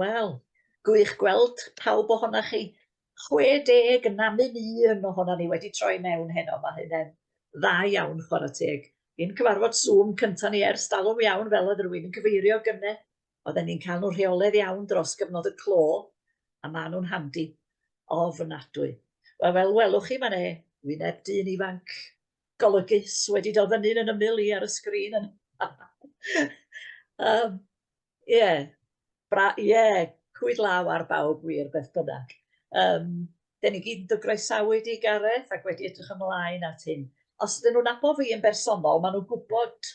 iawn. Wel, gwych gweld pawb ohonoch chi. 60 namyn un ohono ni wedi troi mewn heno. Mae hynny'n dda iawn, chwarae teg. Un cyfarfod Zoom cyntaf ni ers talwm iawn, fel oedd rhywun yn cyfeirio gynne. Oedden ni'n cael nhw rheolaidd iawn dros gyfnod y clo, a maen nhw'n handi ofnadwy. Wel, fel welwch chi, mae 'ne wyneb dyn ifanc golygus wedi dod fyny yn ymyl i ar y sgrin. Yn um, yeah, bra, yeah, cwyd law ar bawb wir beth bynnag. Um, Den ni gyd yn dy groesawu di, Gareth, ac wedi edrych ymlaen at hyn. Os ydyn nhw'n nabod fi yn bersonol, maen nhw'n gwybod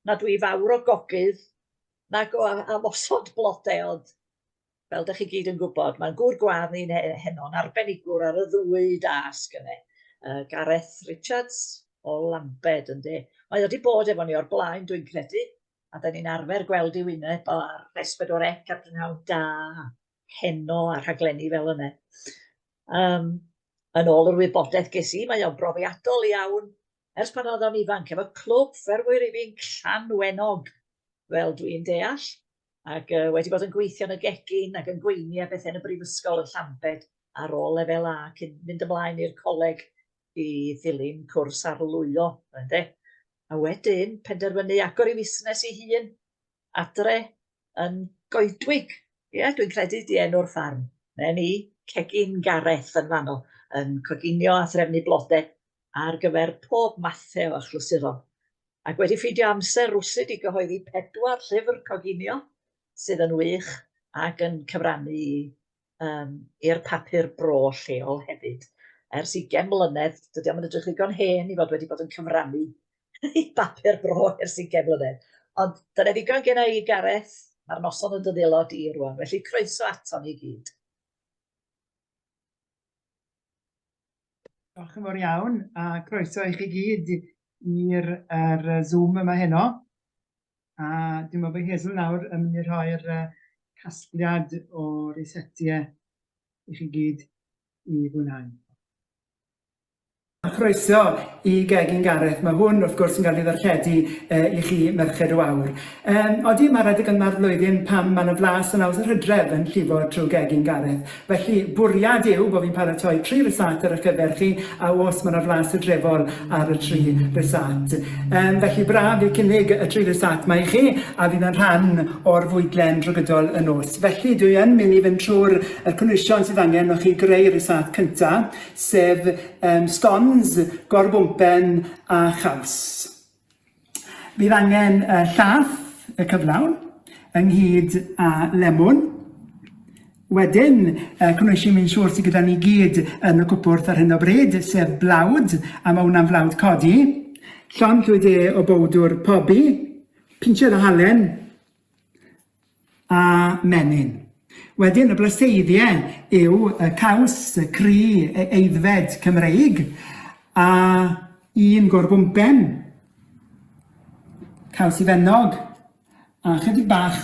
nad dwi fawr o gogydd nag o amosod blodau, ond fel dych chi gyd yn gwybod, mae'n gŵr gwadd ni'n heno'n arbenigwr ar y ddwy dasg yna. Gareth Richards o Lambed, ynddi. Mae o wedi bod efo ni o'r blaen, dwi'n credu, a da ni'n arfer gweld ei wyneb o ar S4C ar Brynhawn Da, heno a rhaglenni fel yna. Um, yn ôl yr wybodaeth ges i, mae o'n brofiadol iawn ers pan oedd o'n ifanc efo clwb ffermwyr ifanc Llanwenog, fel dwi'n deall, ac uh, wedi bod yn gweithio yn y gegin ac yn gweini a bethau yn y brifysgol yn Llambed ar ôl lefel A cyn mynd ymlaen i'r coleg i ddilyn cwrs arlwyo, ynde? A wedyn penderfynu agor ei fusnes ei hun adre yn Goedwig. Ie, dwi'n credu 'di enw'r ffarm. 'Na ni, Cegin Gareth yn fanno, yn coginio a threfnu blode ar gyfer pob mathe o achlysuron. Ac wedi ffeindio amser rwsut i gyhoeddi pedwar llyfr coginio, sydd yn wych ac yn cyfrannu i um, i'r papur bro lleol hefyd. Ers 20 mlynedd, dydy o'm yn edrych ddigon hen i fod wedi bod yn cyfrannu i bapur bro ers 20 mlynedd. Ond dyna ddigon gen i, Gareth, mae'r noson yn dy ddwylo di rwan, felly croeso ato ni gyd. Diolch yn fawr iawn, a croeso i chi gyd i'r er Zoom yma heno. A dwi'n meddwl bod Hazel nawr yn mynd i rhoi'r casgliad o risetiau i chi gyd i fwynhau. A chroeso i Gegin Gareth. Mae hwn, wrth gwrs, yn cael ei ddarlledu i chi, Merched y Wawr. Um, odi, mae'r adeg yma'r flwyddyn pam mae yna flas yn aws yr hydref yn llifo trwy Gegin Gareth. Felly, bwriad yw bod fi'n paratoi tri rysat ar eich cyfer chi, a oes, mae yna flas hydrefol ar y tri rysat. Um, felly, braf i cynnig y tri rysat mae i chi, a fydd yn rhan o'r fwydlen drwy gydol y nos. Felly, dwi yn mynd i fynd trwy'r y cynhwysion sydd angen o chi greu rysat cyntaf, sef um, scones, gorbwmpen a chaws. Bydd angen uh, llath y cyflawn ynghyd â lemwn. Wedyn, uh, cynhwysion mi'n siŵr sydd gyda ni gyd yn y cwpwrdd ar hyn o bryd, sef blawd, a mae hwnna'n flawd codi, llond llwy de o bowdwr pobi, pinsiad o halen, a menyn. Wedyn y blaseiddiau yw y caws, y cri, y eiddfed Cymreig, a un gorbwmpen, caws ifennog, a chydig bach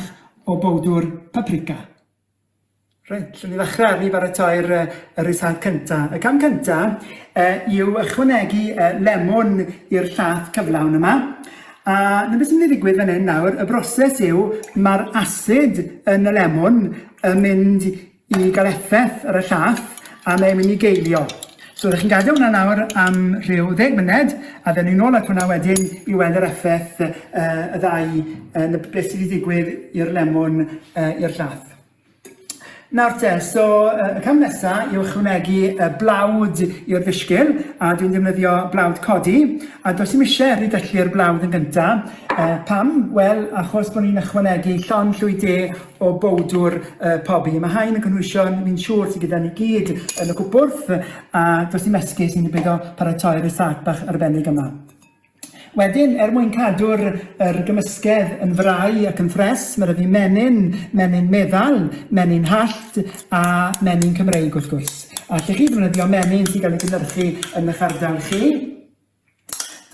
o bowdwr paprika. Reit, lle ni ddechrau arni baratoi'r uh, y rysáit cynta. Y cam cynta uh, yw ychwanegu uh, lemwn i'r llath cyflawn yma. A na beth sy'n mynd i ddigwydd fan hyn nawr, y broses yw mae'r asid yn y lemwn yn mynd i gael effaith ar y llath a mae'n mynd i geilio. So rydych chi'n gadael hwnna nawr am rhyw ddeg munud a dden ni'n ôl at hwnna wedyn i weld yr effaith uh, y ddau, uh, beth sydd wedi digwydd i'r lemwn uh, i'r llath. Nawr te, so y cam nesa yw ychwanegu y blawd i'r ddisgyl, a dwi'n defnyddio blawd codi, a does dim eisiau rhydyllu'r blawd yn gynta. Uh, pam? Wel, achos bod ni'n ychwanegu llond llwy de o bowdwr uh, pobi. Mae haen y cynhwysion, fi'n siŵr sydd gyda ni gyd yn y cwpwrdd, a does dim esgus i ni beidio paratoi'r rysat bach arbennig yma. Wedyn, er mwyn cadw'r yr gymysgedd yn frau ac yn ffres, mae 'da fi menyn, menyn meddal, menyn hallt a menyn Cymreig wrth gwrs. A allech chi ddefnyddio menyn sy'n cael ei gynhyrchu yn eich ardal chi.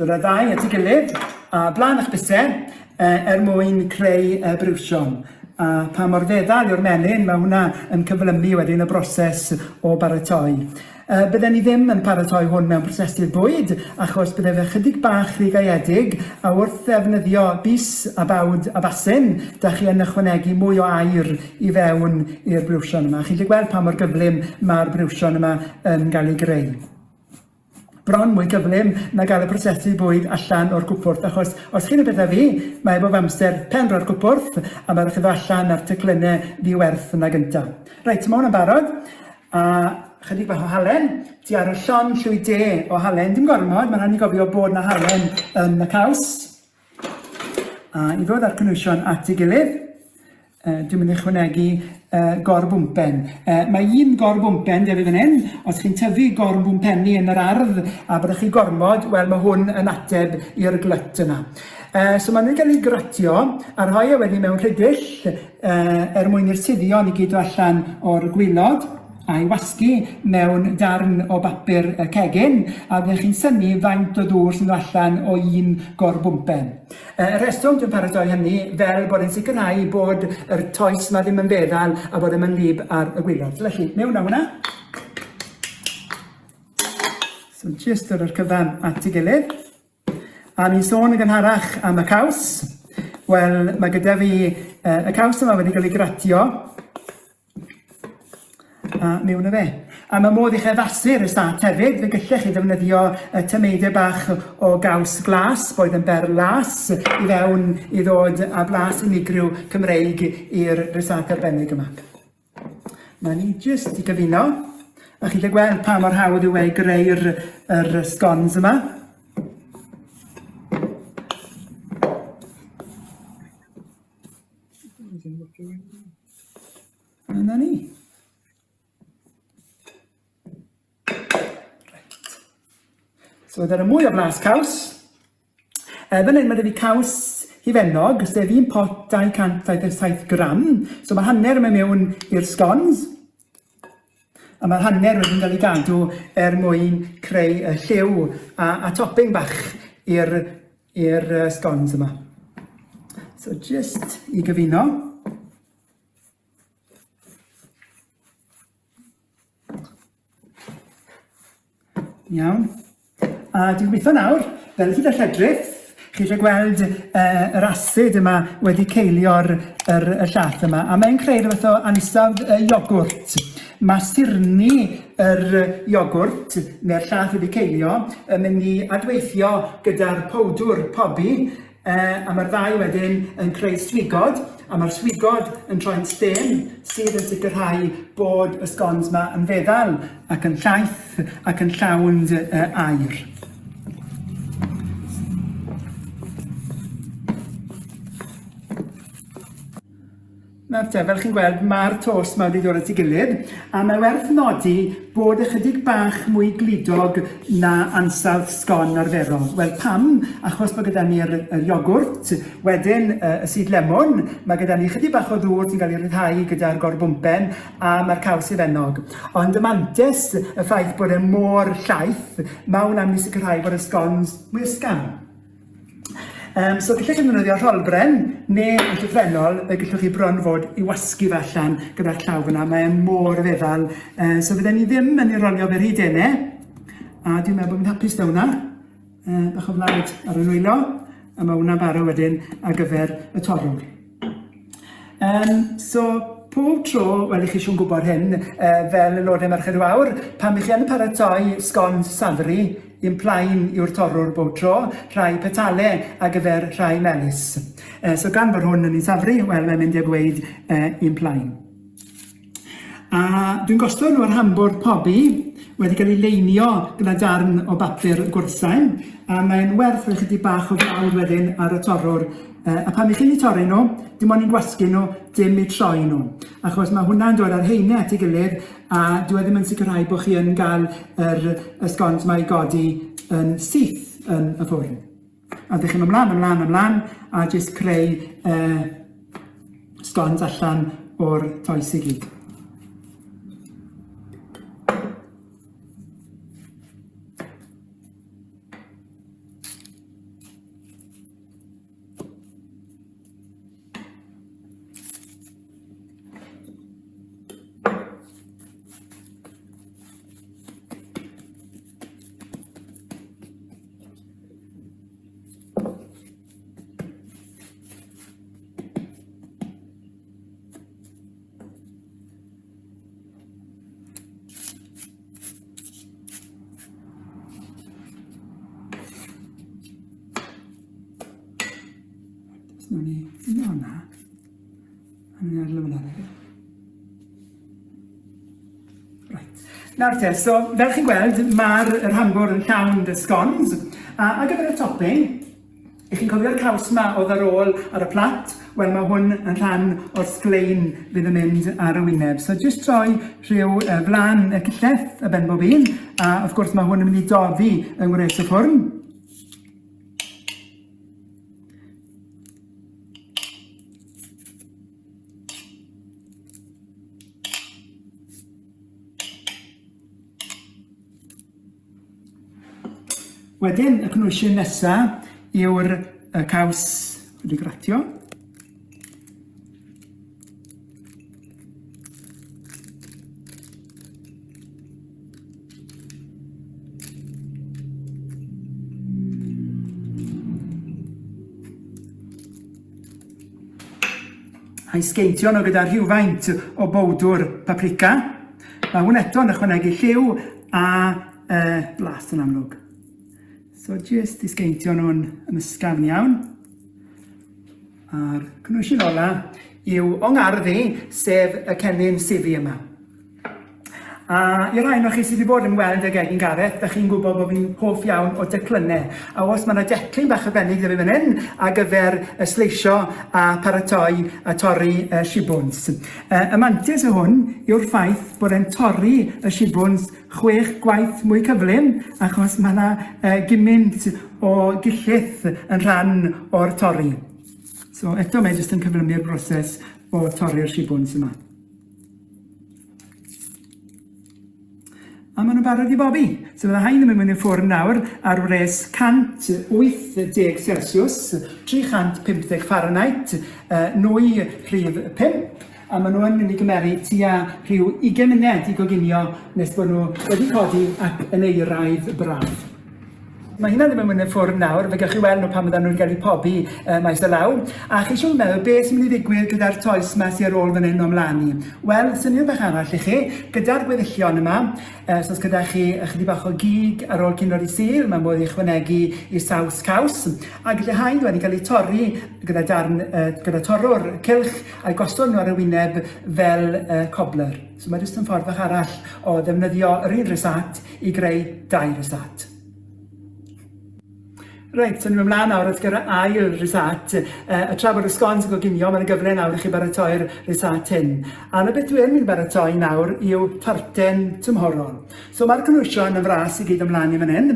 Dod â ddau at ei gilydd a blaen eich bysedd er mwyn creu briwsion. A pa mor feddal yw'r menyn, mae hwnna yn cyflymu wedyn y broses o baratoi. Bydden ni ddim yn paratoi hwn mewn prosesydd bwyd achos bydde fe chydig bach rhy gaeedig a wrth ddefnyddio bys a bawd a basin, da chi yn ychwanegu mwy o aer i fewn i'r briwsion yma. Chi'n gallu gweld pa mor gyflym mae'r briwsion yma yn gael ei greu. Bron mwy gyflym na gael y prosesu bwyd allan o'r cwpwrdd achos os chi'n y pethau fi, mae bob amser pen roi'r cwpwrdd a mae rhaid chi ddod allan a'r teclynnau ddi-werth yna gynta. Reit, mae hwn yn barod. A chydig bach o halen, ti ar y llond llwy de o halen, dim gormod, mae'n rhaid ni gofio bod na halen yn y caws. A i ddod â'r cynhwysion at ei gilydd, dwi'n mynd i ychwanegu gorbwmpen. Mae un gorbwmpen 'da fi fan hyn, os chi'n tyfu gorbwmpenni yn yr ardd a byddwch chi gormod, wel mae hwn yn ateb i'r glut yna. So maen nhw'n cael eu gratio a rhoi e wedyn mewn rhidyll er mwyn i'r suddion i gyd dod allan o'r gwilod a'i wasgu mewn darn o bapur y cegin a fyddech chi'n synnu faint o ddŵr sy'n dod allan o un gorbwmpen. Y rheswm dwi'n paratoi hynny fel bod e'n sicrhau bod yr toes 'ma ddim yn feddal a bod e'm yn wlyb ar y gwilod. So felly, mewn â hwnna. So jyst dod â'r cyfan at ei gilydd. A ni'n sôn yn gynharach am y caws. Wel, mae gyda fi y caws yma wedi cael ei gratio. A mewn â fe. A mae modd i chi addasu'r rysat hefyd. Fe gallech chi ddefnyddio y tameidiau bach o gaws glas, boed yn ber las, i fewn i ddod â blas unigryw Cymreig i'r rysat arbennig yma. Mae ni jyst i gyfuno. A chi'n gallu gweld pa mor hawdd yw e i greu'r yr scones yma. Yna ni. Reit. So dyna mwy o blas caws. Fan hyn mae 'da fi caws hufennog, sef un pot 277 gram. So mae hanner yn mynd mewn i'r scones, a mae'r hanner wedyn gael ei gadw er mwyn creu y lliw a, a topping bach i'r i'r scones yma. So just i gyfuno. Iawn. A dwi'n gobeithio nawr, fel hyd a lledrith, chi eisiau gweld yr asid yma wedi ceilio'r yr, y llath yma, a mae'n creu rhywbeth o ansawdd iogwrt. Mae surni yr iogwrt, neu'r llath wedi ceilio, yn mynd i adweithio gyda'r powdwr pobi, A mae'r ddau wedyn yn creu swigod, a mae'r swigod yn troi'n stêm sydd yn sicrhau bod y sgons 'ma yn feddal ac yn llaith ac yn llawn aer. Nawr te, fel chi'n gweld, mae'r tost 'ma wedi dod at ei gilydd, a mae werth nodi bod ychydig bach mwy gludog na ansawdd sgon arferol. Wel, pam? Achos bod gyda ni'r yr iogwrt, wedyn y, y sudd lemwn, mae gyda ni ychydig bach o ddŵr sy'n cael ei ryddhau gyda'r gorbwmpen, a mae'r caws hufennog. Ond y mantes, y ffaith bod e mor llaith, mae hwnna'n mynd i sicrhau bod y sgons mwy ysgafn. So gallech chi ddefnyddio rholbren neu yn llythrennol fe gallwch chi bron fod i wasgu fe allan gyda'r llaw fyna. Mae e mor feddal. So fydden ni ddim yn ei rolio fe rhy dene. A dwi'n meddwl bod fi'n hapus 'da hwnna. Bach o flawd ar y nwylo. A mae hwnna'n barod wedyn ar gyfer y torrwr. So pob tro, wel i chi siŵr gwybod hyn, fel aelodau Merched y Wawr, pan ych chi yn paratoi sgons safri, un plaen yw'r torrwr bob tro, rhai petale ar gyfer rhai melys. So gan fod hwn yn un safri, wel mae'n mynd i gweud un plaen. A dwi'n gosod nhw ar hambwrdd pobi, wedi cael ei leinio gyda darn o bapur gwrthsain, a mae'n werth rhoi chydig bach o flawd wedyn ar y torrwr. A pan 'ych chi'n eu torri nhw, dim ond i'n gwasgu nhw, dim eu troi nhw. Achos mae hwnna'n dod â'r haenau at ei gilydd, a dyw e ddim yn sicrhau bod chi yn gael yr, y sgons 'ma i godi yn syth yn y ffwrn. A ddech chi'n ymlaen, ymlaen, ymlaen, a jyst creu sgons allan o'r toes i gyd. Os wnawn ni un hwnna. A ni'n adael hwnna. Right. Nawr te, so fel chi'n gweld, mae'r yr hambwrdd yn llawn dy scones. A ar gyfer y topping, i chi'n cofio'r caws yma oedd ar ôl ar y plat? Wel, mae hwn yn rhan o'r sglein fydd yn mynd ar y wyneb. So jyst troi rhyw flan y cyllell y ben bob un, a wrth gwrs mae hwn yn mynd i doddi yng ngwres y ffwrn. Wedyn, y cynhwysyn nesaf yw'r y caws wedi gratio. A'i sgeintio nhw gyda rhywfaint o bowdwr paprika. Mae hwn eto'n ychwanegu lliw a blas yn amlwg. So jyst i sgeintio nhw'n yn ysgafn iawn. A'r cynhwysyn ola yw o'n ngardd i, sef y cennin sifi yma. A i'r rhai ohonoch chi sydd wedi bod yn weld y gegin Gareth, da chi'n gwybod bod fi'n hoff iawn o declynnau. A os mae yna declyn bach arbennig gyda fi fan hyn ar gyfer y sleisio a paratoi a torri y shibwns. Y mantais o hwn yw'r ffaith bod e'n torri y shibwns chwech gwaith mwy cyflym achos mae yna uh, gymaint o gillith yn rhan o'r torri. So eto mae jyst yn cyflymu'r broses o torri'r shibwns yma. A maen nhw'n barod i bobi. So fydda hain yn mynd mewn i'r ffwrn nawr ar wres 180 Celsius, 350 Fahrenheit, nwy rhif 5, a maen nhw yn mynd i gymeru tua rhyw 20 munud i goginio nes bod nhw wedi codi ac yn euraidd braf. Mae hynna ddim yn mynd i'r ffwrn nawr, fe gewch chi weld nhw pan fyddan nhw'n cael eu pobi maes o law. A chi siŵr meddwl beth sy'n mynd i ddigwydd gyda'r toes yma sy'n ar ôl fan hyn o'm mlaen i. Wel, syniad bach arall i chi, gyda'r gweddillion yma, so os gyda chi ychydig bach o gig ar ôl cinio dydd Sul, mae modd i ychwanegu i saws caws, a gyda haen wedi cael eu torri gyda darn, gyda torrwr cylch, a'i gosod nhw ar y wyneb fel cobbler. So mae jyst yn ffordd bach arall o ddefnyddio yr un rhesat i greu dau rhesat. Reit, so ni'n mynd mlaen nawr at gyda ail rhesat. A tra bod y sgons yn goginio, mae'n gyfle nawr i chi baratoi'r rhesat hyn. A na beth dwi'n mynd i baratoi nawr yw tarten tymhorol. So mae'r cynhwysion yn fras i gyd ymlaen i fan hyn.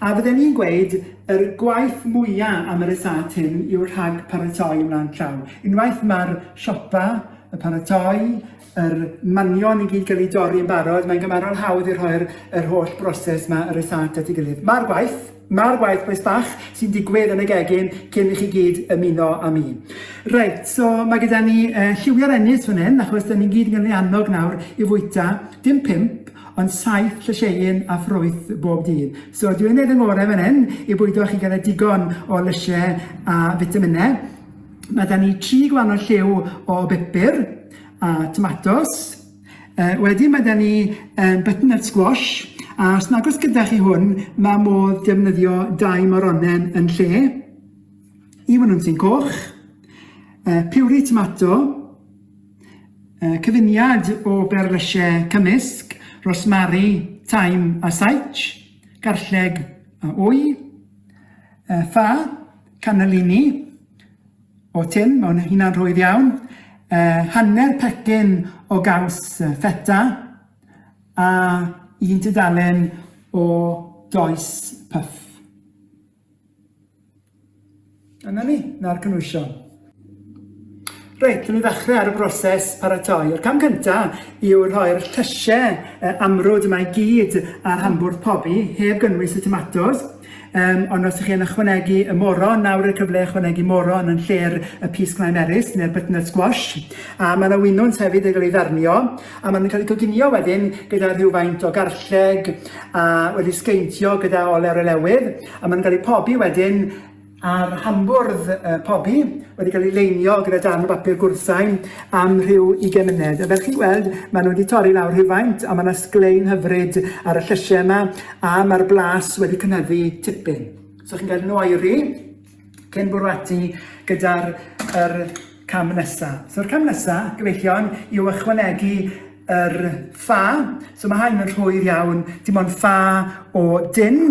A fydden ni'n gweud yr gwaith mwyaf am y rhesat hyn yw'r rhag paratoi ymlaen llaw. Unwaith mae'r siopa, y paratoi, yr manion i gyd gael eu dorri yn barod, mae'n gymharol hawdd i rhoi'r yr holl broses 'ma, y rysáit at ei gilydd. Mae'r gwaith, mae'r gwaith bois bach, sy'n digwydd yn y gegin cyn i chi gyd ymuno â mi. Reit, so mae gyda ni lliwiau'r ennis fan hyn, achos 'da ni'n gyd yn cael ei annog nawr i fwyta, dim pump, ond saith llysieuyn a ffrwyth bob dydd. So dwi'n neud 'y ngorau fan hyn i bwydo chi gyda digon o lysiau a fitaminau. Mae 'da ni tri gwahanol lliw o bupur, a tomatos. Wedyn mae 'da ni butternut squash, a os nag oes gyda chi hwn, mae modd defnyddio dau moronen yn lle. Un winwnsyn coch, puree tomato, cyfuniad o berlysiau cymysg, rosmari, thyme a saitsh, garlleg a wy, ffa, cannellini, O tin, mae hynna'n rhwydd iawn. Hanner pecyn o gaws feta a un tudalen o does puff. A 'na ni, 'na'r cynhwysion. Reit, wnawn ni ddechrau ar y broses paratoi. Yr cam cyntaf yw rhoi'r llysiau amrwd yma i gyd ar hambwrdd pobi, heb gynnwys y tomatos. Yym, ond os ych chi'n ychwanegu y moron, nawr yw'r cyfle i ychwanegu moron yn lle'r y pys cnau merys neu'r butternut squash. A mae yna winwns hefyd yn cael ei ddarnio, a maen nhw'n cael eu coginio wedyn gyda rhywfaint o garlleg a wedi sgeintio gyda olew olewydd, a maen nhw'n cael eu pobi wedyn a'r hambwrdd pobi wedi cael ei leinio gyda darn o bapur gwrthsain am rhyw ugain munud. A fel chi'n gweld, maen nhw wedi torri lawr rhywfaint a mae yna sglein hyfryd ar y llysiau yma a mae'r blas wedi cynyddu tipyn. So chi'n cael nhw oeri cyn bwrw ati gyda'r yr cam nesa. So'r cam nesa, gyfeillion, yw ychwanegu yr ffa. So mae hain yn rhwydd iawn, dim ond ffa o dun.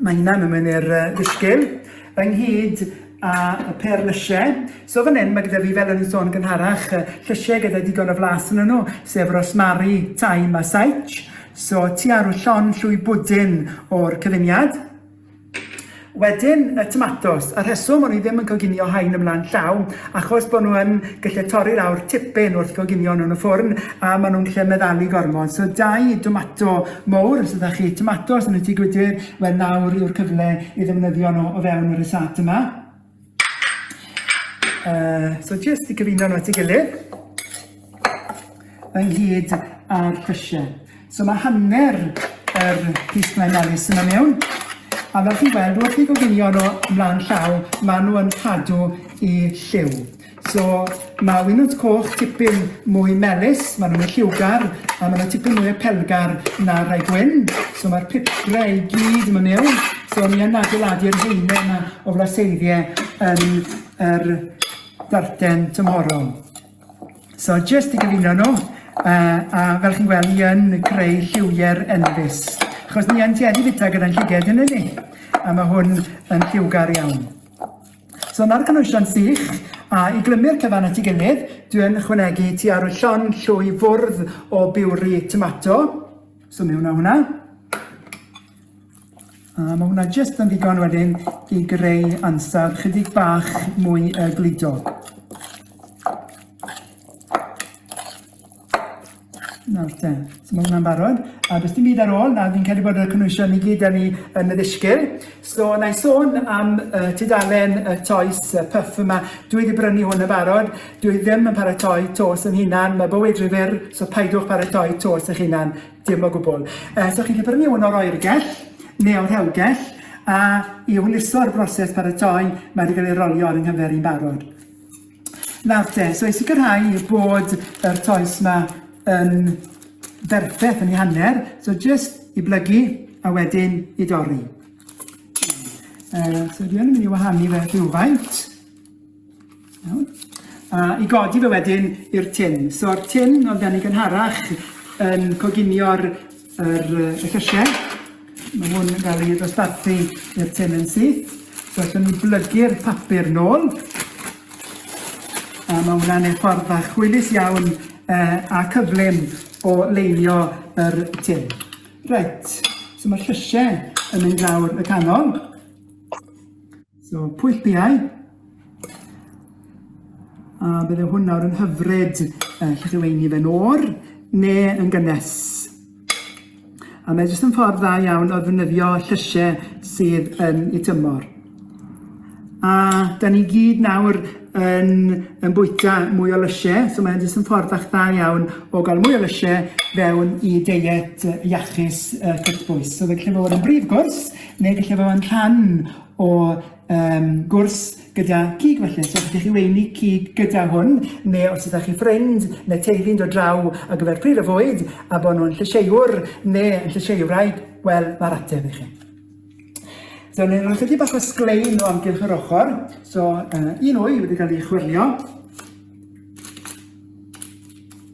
Mae hynna'n mynd mewn i'r ddisgyl, ynghyd â y perlysiau. So fan hyn mae gyda fi, fel o'n i'n sôn gynharach, llysiau gyda digon o flas yn nhw, sef rosmari, thyme a saitch. So tua rhyw llond llwy bwdin o'r cyfuniad. Wedyn y tomatos. Y rheswm o'n i ddim yn coginio hain ymlaen llaw, achos bod nhw yn gallu torri lawr tipyn wrth coginio nhw yn y ffwrn, a maen nhw'n gallu meddalu gormod. So dau domato mowr, os ydych chi tomatos yn y tŷ gwydr, wel nawr yw'r cyfle i ddefnyddio nhw o fewn y rysáit yma. So jyst i gyfuno nhw at ei gilydd, ynghyd â'r llysiau. So mae hanner yr pys cnau melys yma mewn, a fel chi'n gweld, wrth i goginio nhw ymlaen llaw, maen nhw yn cadw i lliw. So mae winwns coch tipyn mwy melys, maen nhw'n mwy lliwgar, a maen nhw tipyn mwy apelgar na rhai gwyn. So mae'r piprau i gyd yma mewn, so ni yn adeiladu'r haenau yma o flaseiddiau yn yr darten tymhorol. So jyst i gyfuno nhw, uh, a fel chi'n gweld, ni yn creu lliwiau'r enfys. Achos ni yn tueddu fita gyda'n llyged yn ni, a mae hwn yn lliwgar iawn. So na'r cynhwysion sych, a i glymu'r cyfan at ei gilydd, dwi yn ychwanegu tua rhyw llond llwy fwrdd o biwri tomato. So mewn â hwnna. A mae hwnna jyst yn ddigon wedyn i greu ansawdd chydig bach mwy uh, gludog. Nawr te, so mae hwnna'n barod. A does dim byd ar ôl, na fi'n credu bod y cynhwysion i gyd yn ni yn y ddisgyl. So na i sôn am uh, tudalen y toes uh, puff yma. Dwi wedi brynu hwn yn barod. Dwi ddim yn paratoi tos yn hunan. Mae bywyd rhy fyr, so paidwch paratoi tos eich hunan. Dim o gwbl. Uh, so chi'n gallu prynu hwn o'r oergell neu o'r rhewgell, a i hwyluso'r broses paratoi, mae wedi cael ei rolio ar yng nghyfer i'n barod. Nawr te, so i sicrhau bod yr toes yma yn berffaith yn ei hanner, so just i blygu a wedyn i dorri. Uh, so dwi'n mynd i wahanu fe rhywfaint. Iawn. A i godi fe wedyn i'r tin. So'r tin oedd gen i gynharach yn coginio'r yr, y llysiau. Mae hwn yn cael ei ddosbarthu i'r tin yn syth. So allwn ni blygu'r papur nôl. A mae hwnna'n ei ffordd fach hwylus iawn uh, a cyflym o leinio yr tin. Reit, so mae'r llysiau yn mynd lawr y canol. So, pwyll biau. A bydde hwn nawr yn hyfryd, uh, lle chi weini fe'n oer neu yn gynnes. A mae jyst yn ffordd dda iawn o ddefnyddio llysiau sydd yn ei tymor. A da ni gyd nawr yn, yn bwyta mwy o lysiau, so mae'n jyst yn ffordd fach dda iawn o gael mwy o lysiau fewn i deiet iachus uh, cytbwys. So fe gallu fod yn brif gwrs, neu gallu fod yn rhan o um, gwrs gyda cig felly. So os ydych chi weini cig gyda hwn, neu os ydych chi ffrind neu teulu'n dod draw ar gyfer pryd o fwyd a bod nhw'n llysieuwr neu yn llysieuwraig, wel, mae'r ateb i chi. So, ni'n rhoi chydig bach o sglein o amgylch yr ochr. So, uh, un wy wedi cael ei chwyrlio.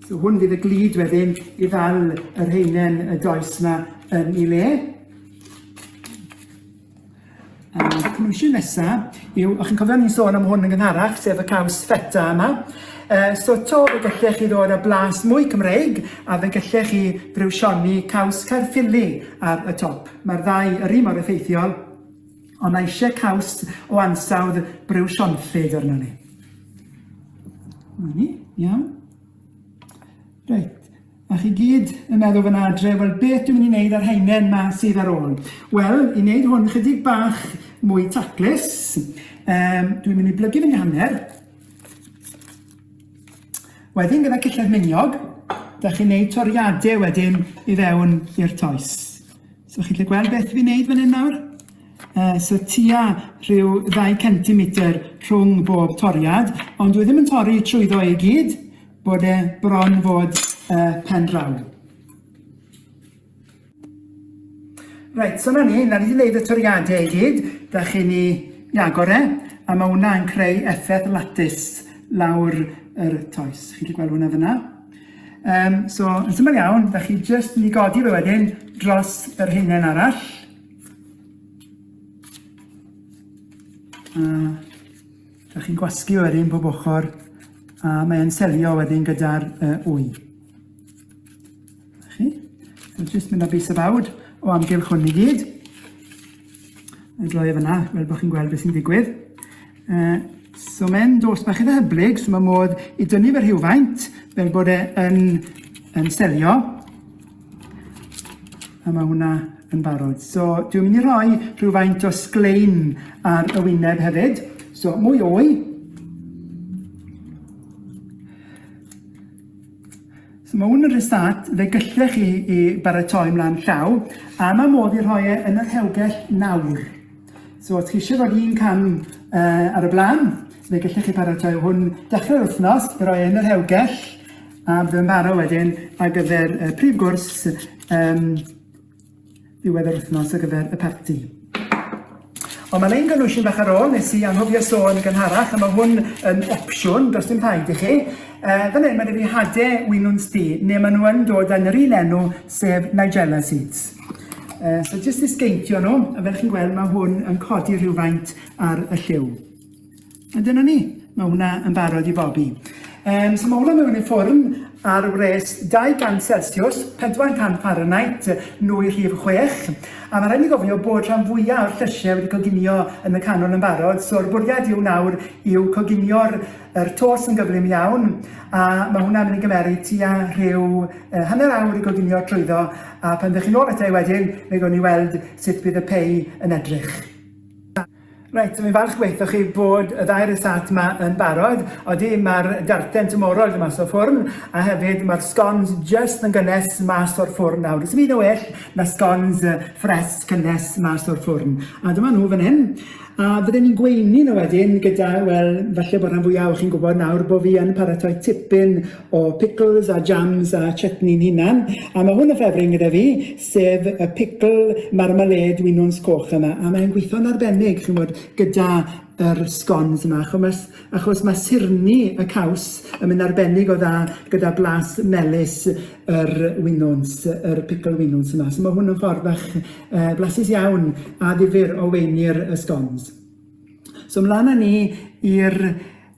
So, hwn fydd y glid wedyn i ddal yr heinen y does yma yn ei le. A'r cynhwysion nesa yw, o'ch chi'n cofio ni'n sôn am hwn yn gynharach, sef y caws feta yma. Uh, so to fe gallech chi ddod â blas mwy Cymreig a fe gallech chi briwsioni caws Caerffili ar y top. Mae'r ddau yr un mor effeithiol, ond mae eisiau caws o ansawdd briwsionllyd arno ni. Na ni, iawn. Reit, a chi gyd yn meddwl fyna adre, wel beth dwi'n mynd i wneud â'r haenen ma sydd ar ôl? Wel, i wneud hwn chydig bach mwy taclus, um, dwi'n mynd i blygu fyny hanner. Wedyn gyda cyllell miniog, da chi'n neud toriadau wedyn i fewn i'r toes. So chi'n gallu gweld beth fi'n neud fan hyn nawr? Uh, so tua rhyw 2 cm rhwng bob toriad, ond dwi ddim yn torri trwyddo i gyd, bod e bron fod uh, pen draw. Reit, so na ni, na ni wedi gwneud y toriadau i gyd. Da chi'n i agor e. A mae hwnna yn creu effaith lattice lawr yr toes. Chi'n gallu gweld hwnna fyna. Um, so, yn syml iawn, da chi jyst mynd i godi fe wedyn dros yr haenen arall. A da chi'n gwasgu wedyn pob ochr a mae'n selio wedyn gyda'r uh, wy. Chi? So jyst mynd â bys y bawd o amgylch hwn i gyd. Yn droi e fyna, fel bod chi'n gweld beth sy'n digwydd. Uh, so mae'n dos bach eitha hyblyg, so mae modd i dynnu fe rhywfaint, fel bod e yn, yn selio. A mae hwnna yn barod. So dwi'n mynd i rhoi rhywfaint o sglein ar y wyneb hefyd. So mwy o'i. So mae hwn yn rhesat, fe gallech chi i baratoi mlaen llaw, a mae modd i rhoi e yn y rhewgell nawr. So os chi eisiau rhoi un cam uh, ar y blaen, fe gallech chi paratoi hwn dechrau'r wythnos, i roi e yn y rhewgell, a bydd yn barod wedyn ar gyfer y prif gwrs um, ddiwedd yr wythnos ar gyfer y parti. Ond mae'n ein gynhwysyn bach ar ôl, nes i anghofio sôn yn gynharach, a mae hwn yn opsiwn, does dim rhaid i chi. Uh, fan hyn, mae gen i hade winwns du, neu maen nhw yn dod yn yr un enw, sef Nigella Seeds. Uh, so jyst i sgeintio nhw, a fel chi'n gweld mae hwn yn codi rhywfaint ar y lliw. A dyna ni, mae hwnna yn barod i bobi. Um, so mae hwnna mewn i ffwrn ar wres 200 Celsius, 400 Fahrenheit, nwy rhif 6. A mae rhaid ni gofio bod rhan fwyaf o'r llysiau wedi coginio yn y canol yn barod, so'r bwriad yw nawr yw coginio'r yr tos yn gyflym iawn, a mae hwnna'n mynd i gymeru tua rhyw uh, hanner awr i goginio trwyddo, a pan ddech chi'n ôl ato i wedyn, fe gawn ni weld sut bydd y pei yn edrych. Reit, so fi'n falch gweithio chi bod y ddau rysat yma yn barod. Odi, mae'r darten tymhorol wedi mas o'r ffwrn, a hefyd mae'r scones just yn gynnes mas o'r ffwrn nawr. Does dim byd yn well na scones ffres cynnes mas o'r ffwrn. A dyma nhw fan hyn. A fydden ni'n gweini nhw wedyn gyda, wel, falle bod rhan fwyaf o chi'n gwybod nawr bod fi yn paratoi tipyn o pickles a jams a chutney'n hunan. A mae hwn yn ffefryn gyda fi, sef y pickle marmalade winwns coch yma, a mae'n gweithio'n arbennig, chi'n gwybod, gyda yr scones yma, achos, achos mae surni y caws yn mynd arbennig o dda gyda blas melys yr winwns, yr pickle winwns yma. So mae hwn yn ffordd bach uh, blasus iawn a ddifyr o weini'r y scones. So mlaen â ni i'r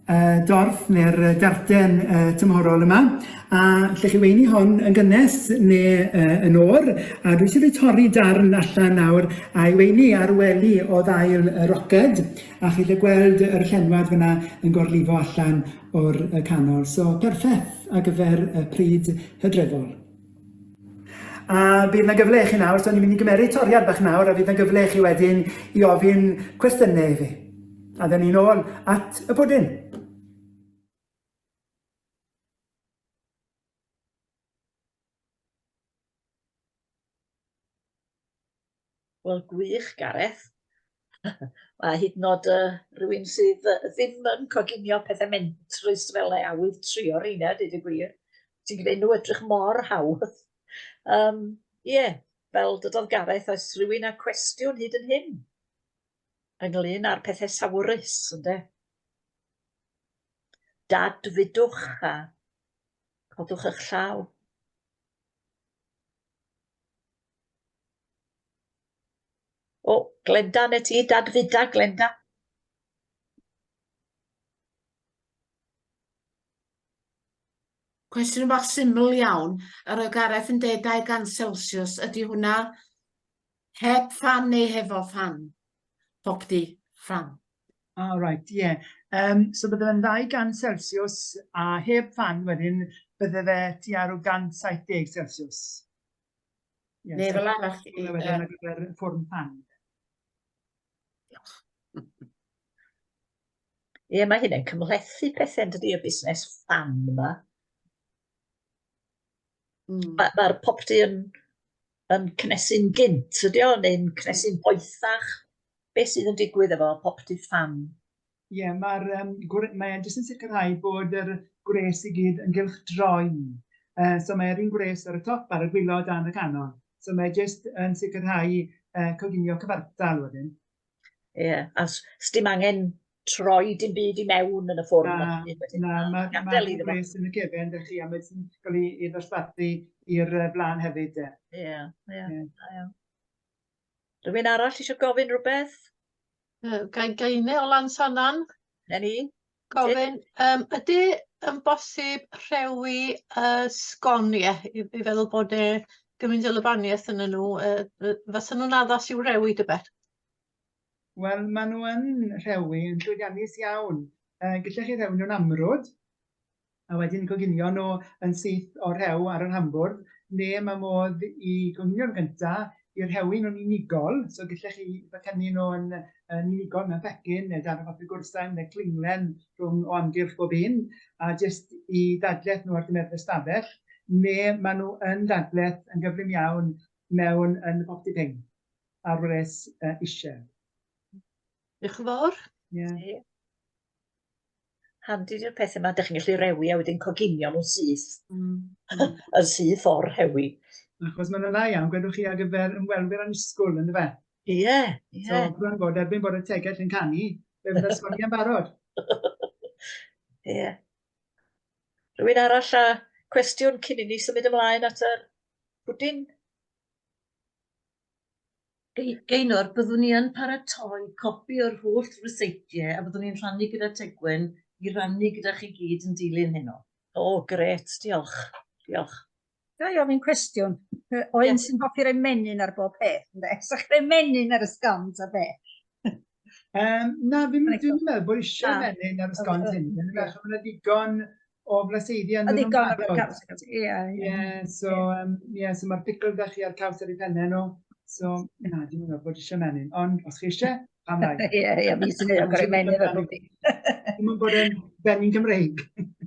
uh, dorf neu'r darten uh, tymhorol yma, a lle chi weini hon yn gynnes neu uh, yn oer, a dwi eisiau torri darn allan nawr a'i weini ar wely o ddail y roced, a chi lle gweld yr llenwad fyna yn gorlifo allan o'r canol. So, perffaith ar gyfer y pryd hydrefol. A bydd 'na gyfle i chi nawr, so ni'n mynd i gymeryd toriad bach nawr a fydd 'na gyfle i chi wedyn i ofyn cwestiynau i fi. A dden ni'n ôl at y pwdin. Wel, gwych, Gareth. Mae hyd yn oed uh, rhywun sydd uh, ddim yn coginio pethau mentrus fel ei awydd trio rheina, dweud y gwir. Ti'n gwneud nhw edrych mor hawdd. Um, yeah, fel dydodd Gareth, oes rhywun â cwestiwn hyd yn hyn ynglyn â'r pethau sawrus, ynde? Dad fudwch a codwch eich llaw. O, Glenda, ne ti, dad fuda, Glenda. Cwestiwn bach syml iawn. Yr oedd Gareth yn deud 200 Celsius, ydy hwnna heb ffan neu hefo ffan? Popty ffan. Ah, right, ie. Yeah. Um, so bydde fe'n 200 Celsius a heb ffan wedyn bydde fe tua rhyw 170 Celsius. Yeah, Neu fel arall... I, wedyn ar gyfer ffwrn ffan. Diolch. Ie, yeah, mae hynny'n cymhlethu pethau yn dydi, y busnes ffan yma. Mm. Mae'r ma popty yn, yn cnesu'n gynt, ydy o, neu'n cnesu'n boethach. Be sydd yn digwydd efo popty ffan? Ie, yeah, mae'r um, mae e'n jyst yn sicrhau bod yr gwres i gyd yn gylchdroi. Uh, so mae'r un gwres ar y top, ar y gwylod a'n y canol. So mae jyst yn sicrhau uh, coginio cyfartal wedyn. Ie, yeah, a sdim angen troi dim byd i mewn yn y ffwrn. Na, na, mae ma gwres yn y cefen, dych chi, a mae'n cael ei, ei ddosbarthu i'r blaen hefyd. Ie, ie, ie. Yeah. Rhywun arall eisiau gofyn rhywbeth? Gai gaine o Lansannan? Na ni. Gofyn, um, ydy yn bosib rhewi uh, sgoniau i, i feddwl bod e gymaint o lybaniaeth yn nhw, uh, fysa nhw'n addas i'w rewi dybed? Wel, maen nhw yn rhewi yn llwyddiannus iawn. Uh, gallech chi rewi nhw'n amrwd, a wedyn coginio nhw yn syth o'r rhew ar yr hambwrdd, neu mae modd i goginio nhw gyntaf, i rhewi nhw'n unigol, so gallech chi becynnu nhw yn, yn unigol mewn pecyn, neu darn o bapur gwrthsain, neu clinglen rhwng o amgylch bob un, a jyst i dadleth nhw ar gyfer y stafell, neu maen nhw yn dadleth yn gyflym iawn mewn yn y popty ping ar wres uh, eisiau. Diolch yn fawr. Yeah. Yeah. Handi di'r pethau yma, dych chi'n gallu rewi a wedyn coginio nhw'n syth. Mm. yn syth o'r rhewi. Achos mae'n dda iawn, gwedwch chi ar gyfer ymwelwyr annisgwyl, yn fe? Ie, yeah, ie. Yeah. So, bron bod, erbyn bod y tegell yn canu, fe fydda sgoniau'n barod. Ie. yeah. Rhywun arall â cwestiwn cyn i ni symud ymlaen at yr pwdin? Geinor, byddwn ni yn paratoi copi o'r holl ryseitiau a byddwn ni'n rhannu gyda Tegwen i rannu gyda chi gyd yn dilyn heno. O, grêt, diolch. Diolch. Ga i ofyn cwestiwn? O un sy'n hoffi rhoi menyn ar bob peth, ynde? Sa chi'n rhoi menyn ar y sgons a be? Um, na, fi'n dwi meddwl bod eisiau menyn ar y sgons hyn. Yn ymwneud, mae yna ddigon o flaseiddi yn Ddigon o'r caws. Ie, ie. So, um, yeah, so mae'r pickle da chi a'r caws ar ei pennau nhw. So, na, dwi'n meddwl bod eisiau menyn. Ond, os chi eisiau, pam lai. Ie, ie, mi sy'n ei o'r menyn ar bob dim. Dwi'n meddwl bod yn benyn Cymreig.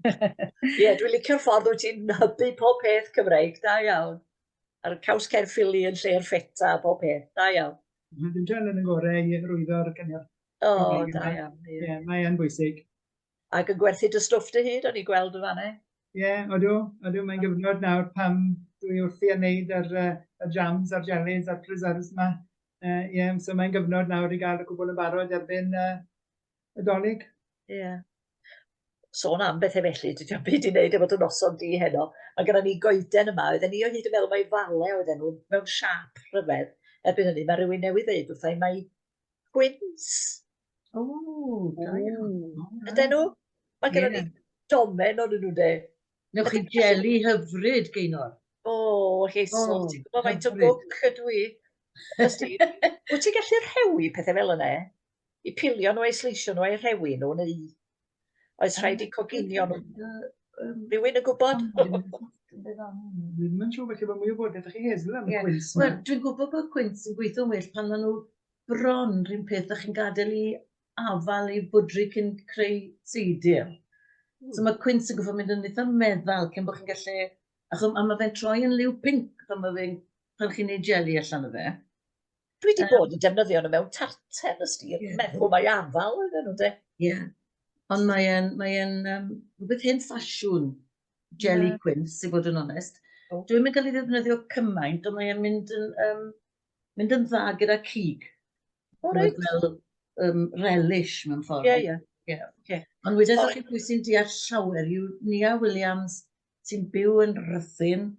Ie, dwi'n licio'r ffordd wyt ti'n hybu pob peth Cymreig, da iawn. A'r caws Caerffili yn lle'r ffeta a pob peth, da iawn. Dwi'n treial yn y gorau i hyrwyddo'r cynnyrch. O, da iawn. Ie, mae yn bwysig. Ac yn gwerthu dy stwff dy hun, o'n i'n gweld yn fan'na. Ie, odw, odw, mae'n gyfnod nawr pam dwi wrthi yn neud yr, uh, y jams a'r jellies a'r preserves yma. Ie, uh, yeah, so mae'n gyfnod nawr i gael y cwbl yn barod erbyn uh, y Dolig. Ie. Yeah. Sôn am bethau felly, dydy o'm byd i wneud efo dy noson di heno. Mae gennym ni goeden yma, oedden ni o hyd yn meddwl mai fale oedden nhw mewn siâp rhyfedd. Erbyn hynny, mae rhywun newydd ddeud wrtha i mai Quince. O, da iawn. Ydyn nhw? Mae gennym ni domen o'n nhw de. Newch chi jeli hyfryd, Geinor. O, Hazel, oh, ti'n gwybod faint o gwc ydw i. Wyt ti'n gallu rhewi pethau fel yna? I pilio nhw, eu sleisio nhw, eu rhewi nhw, neu oes rhaid i coginio nhw? Rhywun yn gwybod? Dwi ddim yn siŵr felly bod mwy o wybodaeth chi Hazel am y cwins. Wel, dwi'n gwybod bod cwins yn gweithio'n well pan maen nhw bron rhywun peth a chi'n gadael i afal i bwdri cyn creu seidr. So mae cwins yn gorfod mynd yn eitha meddal cyn bod chi'n gallu... Achos a mae fe'n troi yn liw pinc pan mae fe'n pan chi'n neud jeli allan o fe. Dwi wedi bod yn defnyddio nhw mewn tarten, ys di, yeah. meddwl mai afal oedden nhw, de. Ie. Yeah. Ond mae'n mae um, rhywbeth hen ffasiwn jelly yeah. quince, i fod yn onest. Oh. Dwi'n mynd cael ei ddefnyddio cymaint, ond mae'n mynd yn, um, mynd yn dda gyda cig. O, reit. Fel um, relish mewn ffordd. Ie, ie. Ie. Okay. Ond wedyn chi pwy sy'n deall llawer yw Nia Williams sy'n byw yn Rhuthun,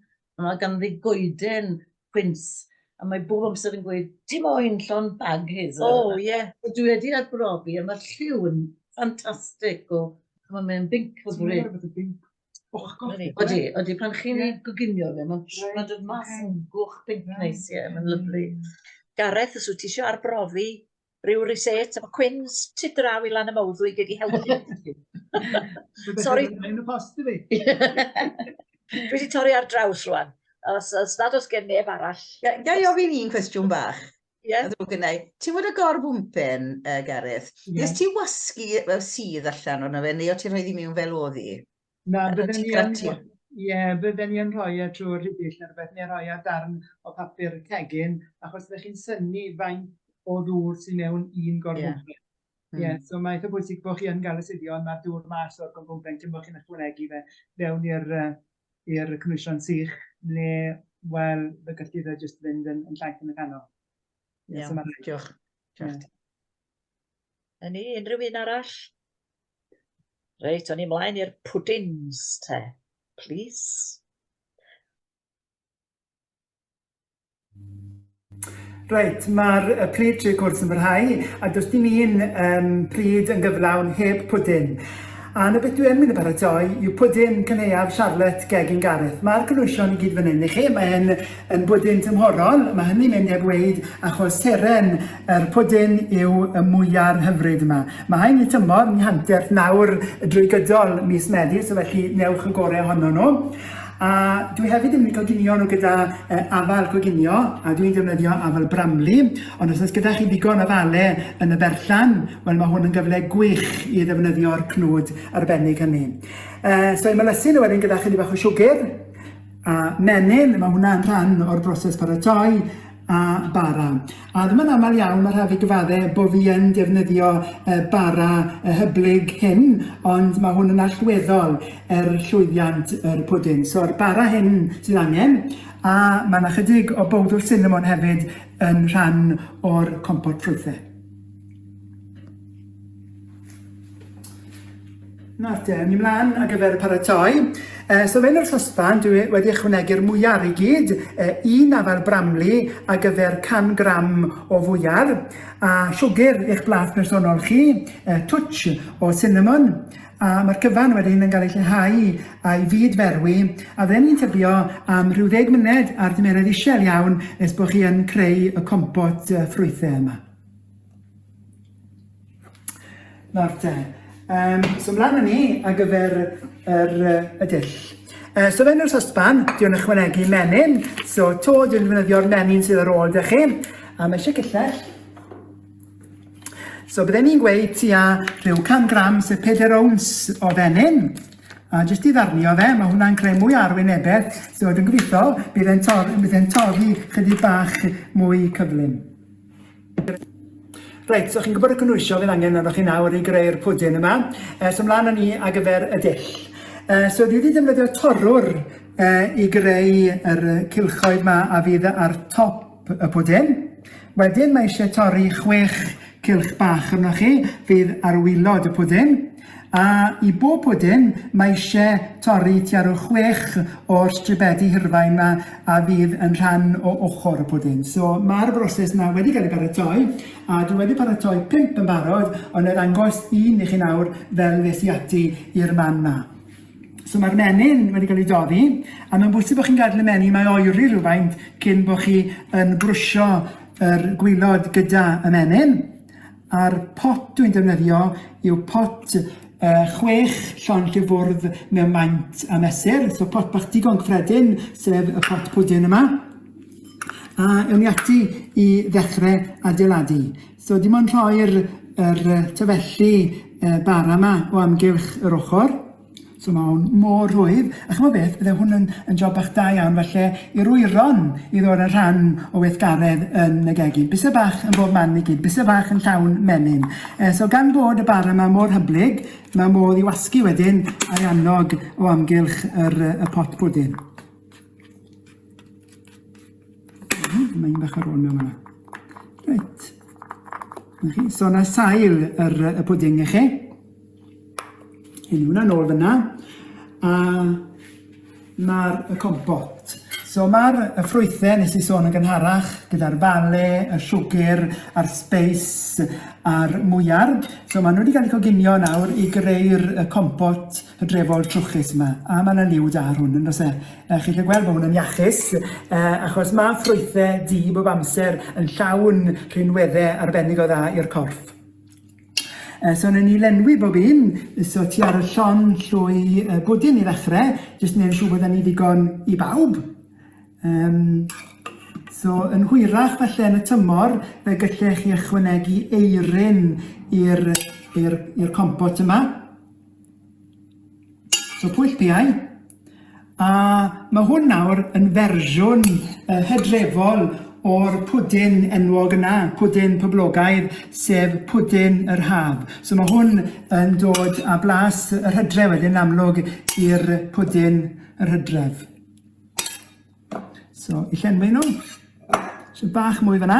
a mae ganddi goeden quince, a mae bob amser yn gweud, ti moyn llond bag Hazel? O, ie. Yeah. Dwi wedi arbrofi, a mae'r lliw yn ffantastig o, ch'mo' mae'n binc hyfryd. Odi, odi, pan chi'n ei goginio fe, mae'n ma dod mas yn goch binc neis, ie, mae'n lyfli. Gareth, os wyt ti eisiau arbrofi rhyw reset efo cwins, ti draw i lan y mawddwy gei di helpu. Sorry. Mae'n y post i fi. Dwi wedi torri ar draws rwan. Os, os nad oes gen neb arall. Ga i ofyn un cwestiwn bach? Ie. Yeah. Ddrwg gynna i. Ti'n fod y gorfwmpen, uh, Gareth? Yeah. Nes ti wasgu fel sydd allan o'na fe, neu o ti'n rhoi ddi mewn fel oedd hi? Na, bydden ni yn... Ie, bydden ni yn rhoi e trwy'r rhidill neu rhywbeth, neu rhoi ar darn o papur cegin, achos ydych chi'n synnu faint o ddŵr sy'n mewn un gorfwmpen. Ie, yeah. yeah, so mae eitha bwysig bod chi yn gael y suddion, mae'r dŵr mas o'r gorfwmpen cyn bod chi'n ychwanegu fe fewn i'r uh, i'r cynhwysion sych, neu, wel, fe gallu fe jyst fynd yn, yn llaith yn y canol. Iawn, so diolch. Diolch. Yeah. Na ni, unrhyw un arall? Reit, o'n i mlaen i'r pwdins te, please. Reit, mae'r pryd trwy cwrs yn parhau, a does dim un um, pryd yn gyflawn heb pwdin. A na beth dwi yn mynd i baratoi yw pwdin cynhaeaf Charlotte Gegin Gareth. Mae'r cynhwysion i gyd fan hyn i chi. Mae hyn yn bwdin tymhorol, mae hynny'n mynd heb weid achos seren yr pwdin yw y mwyar hyfryd yma. Mae hain i tymor, ni hanterth nawr drwy gydol mis Medi, so felly newch y gorau ohono nhw. A dwi hefyd yn mynd i coginio nhw gyda uh, afal coginio, a dwi'n defnyddio afal bramli, ond os oes gyda chi ddigon afale yn y berllan, wel mae hwn yn gyfle gwych i ddefnyddio'r cnwd arbennig hynny. Uh, so i melysu nhw wedyn gyda chydig bach o siwgr, a menyn, mae hwnna'n rhan o'r broses paratoi, a bara. A ddim yn aml iawn mae rhaid fi gyfadde bo fi yn defnyddio y bara y hyblyg hyn, ond mae hwn yn allweddol er llwyddiant yr pwdin. So'r bara hyn sydd angen, a mae yna chydig o bowdwr cinnamon hefyd yn rhan o'r compot ffrwythau. Nawr te, ni mlaen ar gyfer y paratoi. So fewn o'r sosban, dwi wedi ychwanegu'r mwyar i gyd, un afal bramli ar gyfer 100 gram o fwyar, a siwgr i'ch blas personol chi, twtsh o cinnamon, a mae'r cyfan wedyn yn cael ei lleihau a'i fyd ferwi, a fydden ni'n tybio am rhyw ddeg munud ar dymeredd isel iawn nes bod chi yn creu y compot ffrwythau yma. Nawr te, um, so mlaen â ni ar gyfer yr, y dull. So fewn i'r sosban, dwi'n ychwanegu menyn, so to dwi'n defnyddio'r menyn sydd ar ôl dych chi, a mae eisiau cyllell. So bydden ni'n gweud tua rhyw 100 gram, sef 4 owns o fenyn, a jyst i ddarnio fe, mae hwnna'n creu mwy o arwynebedd, so dwi'n gobeithio bydd e'n tor bydd e'n torri chydig bach mwy cyflym. Reit, so chi'n gwybod y cynhwysion fydd angen arnoch chi nawr i greu'r pwdin yma. So mlaen â ni ar gyfer y dull. So dwi wedi defnyddio torrwr i greu yr cylchoedd yma a fydd ar top y pwdin. Wedyn mae eisiau torri chwech cylch bach arnoch chi fydd ar waelod y pwdin. A i bob pwdin, mae eisiau torri tua rhyw chwech o'r stribedi hirfain 'ma a fydd yn rhan o ochr y pwdin. So mae'r broses 'na wedi cael ei baratoi, a dwi wedi paratoi pump yn barod, ond na i ddangos un i chi nawr fel ddes i ati i'r man 'ma. So mae'r menyn wedi cael ei doddi, a mae'n bwysig bod chi'n gadael y menyn 'ma i oeri rhywfaint cyn bod chi yn brwsio yr gwaelod gyda y menyn. A'r pot dwi'n defnyddio yw pot chwech llond lle fwrdd mewn maint a mesur, so pot bach digon cyffredin, sef y pot pwdin yma. A ewn ni ati i ddechrau adeiladu. So dim ond rhoi'r yr tafelli bara yma o amgylch yr ochr. So ma' hwn mor rhwydd, a ch'mo' beth, bydde hwn yn yn job bach da iawn falle i'r wyron i ddod yn rhan o weithgaredd yn y gegin. Byse bach yn bob man i gyd, byse bach yn llawn menyn. So gan bod y bara 'ma mor hyblyg, ma' modd i wasgu wedyn a'i annog o amgylch yr yy y pot pwdin. Mae un bach ar ôl mewn fan'na. Reit. 'Na chi, so 'na sail yr yy y pwdin i chi. Hyn hwnna nôl fyna. A mae'r y compot. So mae'r y ffrwythau nes i sôn yn gynharach gyda'r fale, y siwgr, a'r sbeis a'r mwyar. So maen nhw wedi cael eu coginio nawr i greu'r y compot hydrefol trwchus yma. A mae yna liw da ar hwn, yn does e? Chi'n gallu gweld bod hwn yn iachus, achos mae ffrwythau du bob amser yn llawn rhinweddau arbennig o dda i'r corff. So wnawn ni lenwi bob un, so ti ar y llon llwy bwdin i ddechrau, jyst wneud yn siŵr bod ni ddigon i bawb. Um, so yn hwyrach falle yn y tymor, fe gallech chi ychwanegu eirin i'r i'r compot yma. So pwyll piau. A mae hwn nawr yn fersiwn hydrefol o'r pwdin enwog yna, pwdin poblogaidd, sef pwdin yr haf. So mae hwn yn dod â blas yr hydref wedyn yn amlwg i'r pwdin yr hydref. So, i llenwi nhw. So bach mwy fyna.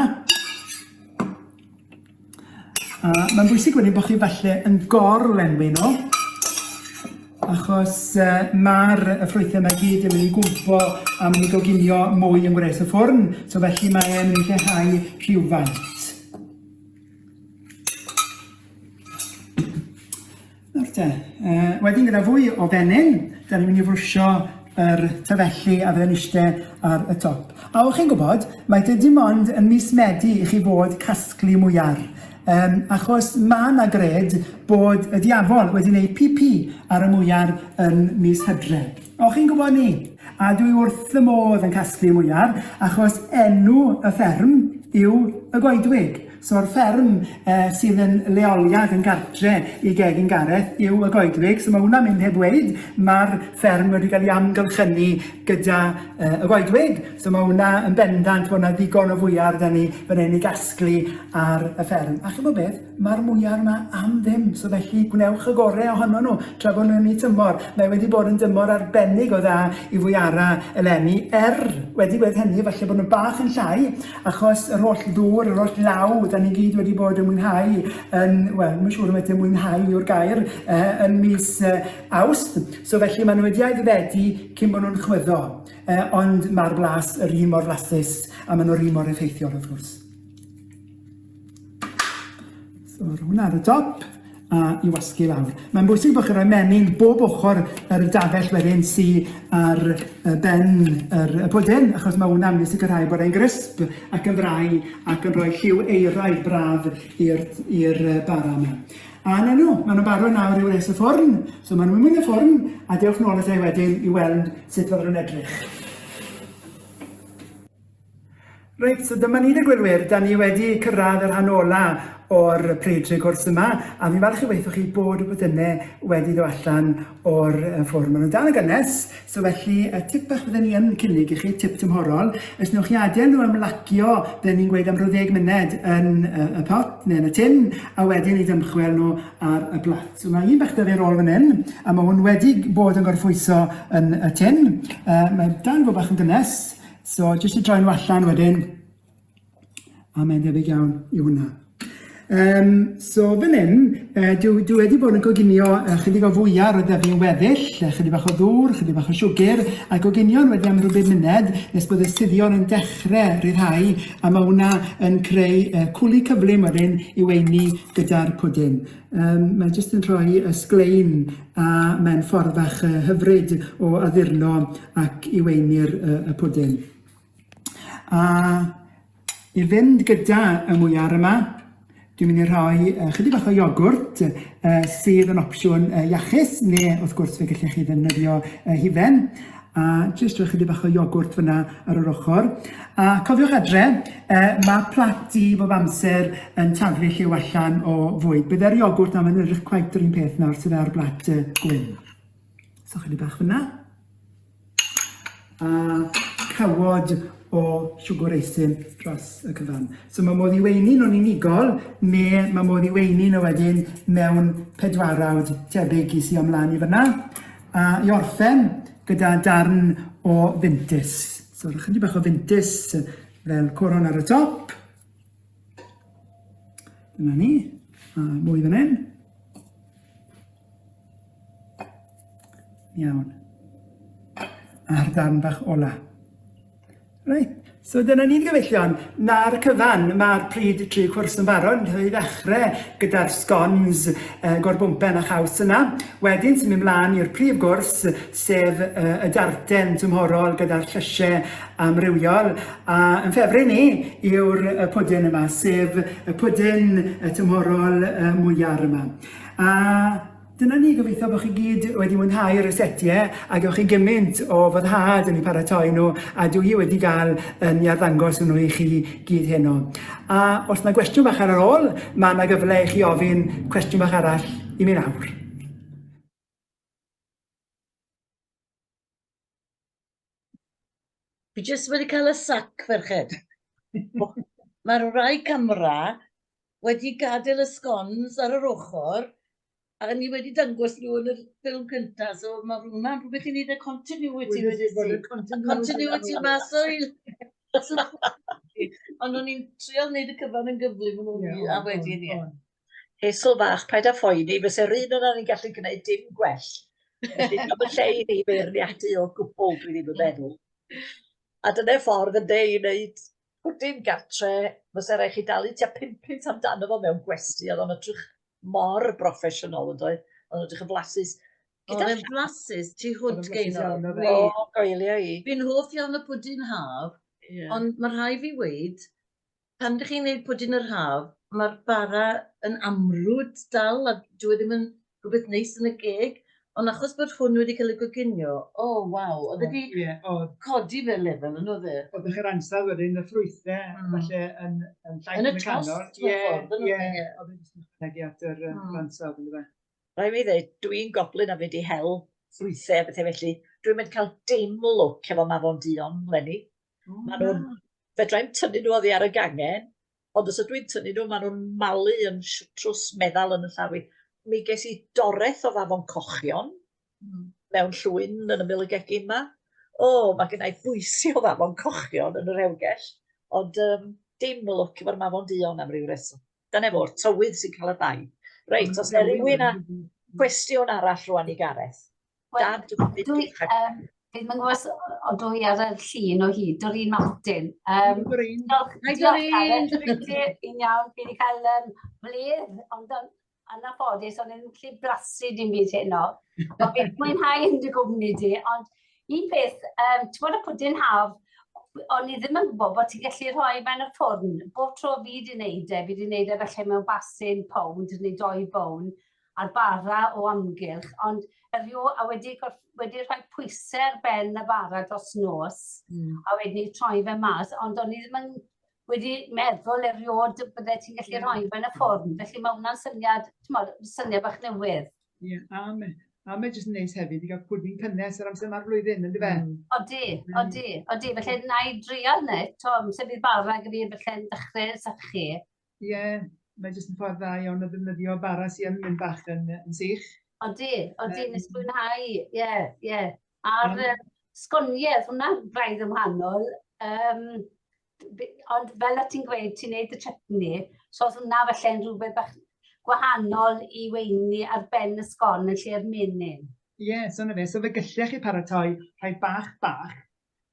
A mae'n bwysig wedyn bod chi falle yn gor-lenwi nhw, achos uh, mae'r y ffrwythau yma gyd yn mynd i gwmpo a mynd i goginio mwy yng ngwres y ffwrn, so felly mae'n mynd i lleihau rhywfaint. Nawr te, uh, wedyn gyda fwy o fenyn, da ni'n mynd i frwsio yr tafelli a fydde'n eistedd ar y top. A o'ch chi'n gwybod, mae dy dim ond yn mis Medi i chi fod casglu mwyar. Um, achos mae yna gred bod y diafol wedi gwneud pi-pi ar y mwyar yn mis Hydref. O'ch chi'n gwybod ni? A dwi wrth fy modd yn casglu mwyar, achos enw y fferm yw y goedwig. So'r fferm uh, sydd yn leoliad yn gartre i Gegin Gareth yw y goedwig, so mae hwnna'n mynd heb weid, mae'r fferm wedi cael ei amgylchynu gyda uh, y goedwig, so mae hwnna yn bendant bod yna ddigon o fwyar da ni fan hyn i gasglu ar y fferm. A chi'n beth, mae'r mwyar yma am ddim, so felly gwnewch y gorau ohono nhw tra bod nhw'n eu tymor. Mae wedi bod yn dymor arbennig o dda i fwyara eleni, er wedi gweud hynny, falle bod nhw bach yn llai, Achos yr holl ddŵr, yr holl law, da ni gyd wedi bod yn mwynhau yn, wel, ddim yn siŵr am ydy mwynhau yw'r gair, uh, yn mis uh, Awst. So felly maen nhw wedi aeddfedu cyn bod nhw'n chwyddo. Uh, ond mae'r blas yr un mor flasus a maen nhw'r un mor effeithiol wrth gwrs. So hwnna ar y top a i wasgu lawr. Mae'n bwysig bod chi'n rhoi menyn bob ochr yr dafell wedyn sy ar ben yr y pwdin, achos mae hwnna'n mynd i sicrhau bod e'n grisp ac yn frau ac yn rhoi lliw euraidd braf i'r i'r bara yma. A 'na nhw, maen nhw'n barod nawr i wres y ffwrn, so maen nhw'n mynd i'r ffwrn a dewch nôl ata i wedyn i weld sut fydden nhw'n edrych. Reit, so dyma ni de gwylwyr, da ni wedi cyrraedd y rhan ola o'r pryd trwy cwrs yma, a fi'n falch i weithio chi bod y pwdynau wedi dod allan o'r ffwrn. Maen nhw'n dal yn gynnes, so felly y tip bach fydden ni yn cynnig i chi, tip tymhorol, ys newch chi adael nhw ymlacio, bydden ni'n gweud am rhyw ddeg munud yn y pot neu yn y tin, a wedyn i dymchwel nhw ar y blat. So mae un bach 'da fi ar ôl fan hyn, a mae hwn wedi bod yn gorffwyso yn y tin. Uh, mae dal i fod bach yn gynnes, So, jyst i droi nhw allan wedyn, a mae'n debyg iawn i hwnna. Um, so fan hyn, uh, dwi, dwi wedi bod yn coginio uh, chydig o fwyar oedd da fi'n weddill, uh, chydig bach o ddŵr, chydig bach o siwgr, a goginio nhw wedi am rhyw bum munud nes bod y suddion yn dechrau rhyddhau, a mae hwnna yn creu uh, cwli cyflym wedyn i weini gyda'r pwdin. Um, mae jyst yn rhoi y sglein a mae'n ffordd fach uh, hyfryd o addurno ac i weini'r uh, y pwdin. A i fynd gyda y mwyar yma, dwi'n mynd i rhoi uh, chydig bach o iogwrt uh, sydd yn opsiwn uh, iachus, neu wrth gwrs fe gallech chi ddefnyddio uh, hufen a jyst rhoi chydig bach o iogwrt fyna ar yr ochr. A cofiwch adre, uh, mae plat di bob amser yn taflu lliw allan o fwyd. Bydde'r iogwrt na, mae'n edrych cweit yr un peth nawr sydd ar blat uh, gwyn. So chydig bach fyna. A cawod o siwgr eisin dros y cyfan. So mae modd i weini nhw'n unigol, neu mae modd i weini nhw wedyn mewn pedwarawd tebyg i sy ymlaen i fyna. A i orffen gyda darn o fintys. So rhoi chydig bach o fintys fel coron ar y top. Dyna ni. A mwy fan hyn. Iawn. A'r darn bach ola. Reit, so dyna ni'n gyfeillion. Na'r cyfan, mae'r pryd tri cwrs yn barod. Wnaethon ni ddechrau gyda'r scones uh, gorbwmpen a chaws yna. Wedyn symud mlaen i'r prif gwrs, sef uh, y darten tymhorol gyda'r llysiau amrywiol. A yn ffefryn i yw'r y pwdin yma, sef y pwdin y tymhorol uh, mwyar yma. A dyna ni, gobeithio bod chi gyd wedi mwynhau'r rysetiau a gewch chi gymaint o foddhad yn eu paratoi nhw a dwi i wedi gael yn ei arddangos nhw i chi gyd heno. A os yna gwestiwn bach ar yr ôl, mae yna gyfle i chi ofyn cwestiwn bach arall i mi nawr. Fi jyst wedi cael y sac, ferched. Mae'r rai camera wedi gadael y scones ar yr ochr, a ni wedi dangos nhw yn y ffilm cyntaf, so mae hwnna'n rhywbeth i wneud â continuity wedi ti. Continuity mas o'i... Ond o'n i'n trial wneud y cyfan yn gyflym yn o'n i, a wedyn, ie. Hazel fach, paid â phoeni, fyse'r un yna ni'n gallu gwneud dim gwell. Felly, am y lle i ni feirniadu o gwbl, dwi ddim yn meddwl. A dyna'r ffordd ynde i wneud pwdin gartre, fysa rhaid chi dalu tua 5 punt amdano fo mewn gwesty, oedd o'n edrych mor broffesiynol yn doedd, oedd o'n edrych yn flasus. Oedd e'n flasus tu hwnt, Gaynor. O, goelio i. Fi'n hoff iawn o pwdin haf, yeah. ond mae rhai fi weid, pan dych chi'n gwneud pwdin yr haf, mae'r bara yn amrwd dal a dyw e ddim yn rhywbeth neis yn y geg. Ond achos bod hwn wedi cael ei goginio, o oh, waw, oedd wedi yeah, oedd. codi fe lefel yn oedd e. Oedd eich ansawdd wedyn, y ffrwythau, falle yn, yn llai yn y tost, Ie, ie, oedd e'n jyst yn ychwanegu at yr ansawdd yn dweud. Rhaid mi ddweud, dwi'n goblin am fynd i hel ffrwythau a bethau felly. Dwi'n mynd cael dim lwc efo mafon duon, lenni. Oh, Maen nhw'n... Fedra i'm tynnu nhw oddi ar y gangen, ond os ydw i'n tynnu nhw, maen nhw'n malu yn sitrws meddal yn y llaw i. Mi ges i doreth o fafon cochion mewn llwyn yn ymyl y gegin 'ma. O, mae gen i bwysi o fafon cochion yn y rewgell, ond um, dim lwc efo'r mafon duon am ryw reswm. Dyna fo'r tywydd sy'n cael y bai. Reit, os yna rhywun â cwestiwn arall rwan i Gareth. Wel, dwi, um, fi ddim yn gwybod os odw i ar y llun o hyd, Doreen Martin. Um, Doreen. Diolch, Hi, diolch Doreen. Gareth. Ti'n iawn, fi wedi cael um, wledd, ond yn anffodus, o'n i'n gallu blasu dim byd heno. Ond fi'n mwynhau yn dy gwmni di, ond un peth, um, ti'n bod y pwdin haf, o'n i ddim yn gwybod bod ti'n gallu rhoi fe'n y ffwrn. Bob tro fi wedi wneud e, fi wedi wneud e falle mewn basin pownd neu doi bownd, a'r bara o amgylch, ond erio, a wedi, wedi rhoi pwysau ar ben y bara dros nos, a wedyn ni troi fe mas, ond o'n i ddim yn wedi meddwl erioed bydde ti'n gallu rhoi fe yn y ffwrn, felly mae hwnna'n syniad, t'mod, syniad bach newydd. Ie, yeah, a mae, a mae jyst yn neis hefyd i gael pwdin cynnes ar amser ma'r flwyddyn, ynddo fe? Odi, odi, odi, felly na i drial 'ny, t'o', amser bydd bara gyda fi felly'n dechrau sychu. Ie, yeah, mae jyst yn ffordd dda iawn o ddefnyddio bara sy'n mynd bach yn, yn sych. Odi, odi, nes mwynhau, ie, yeah, ie. Yeah. A'r um, sgoniau, hwnna'n braidd yn wahanol. Um, ond fel o ti'n gweud, ti'n neud y chutney, so oedd hwnna falle yn rhywbeth bach gwahanol i weini ar ben y sgon yn lle'r menyn. Ie, yeah, so na fe. So fe gallech chi paratoi rhai bach bach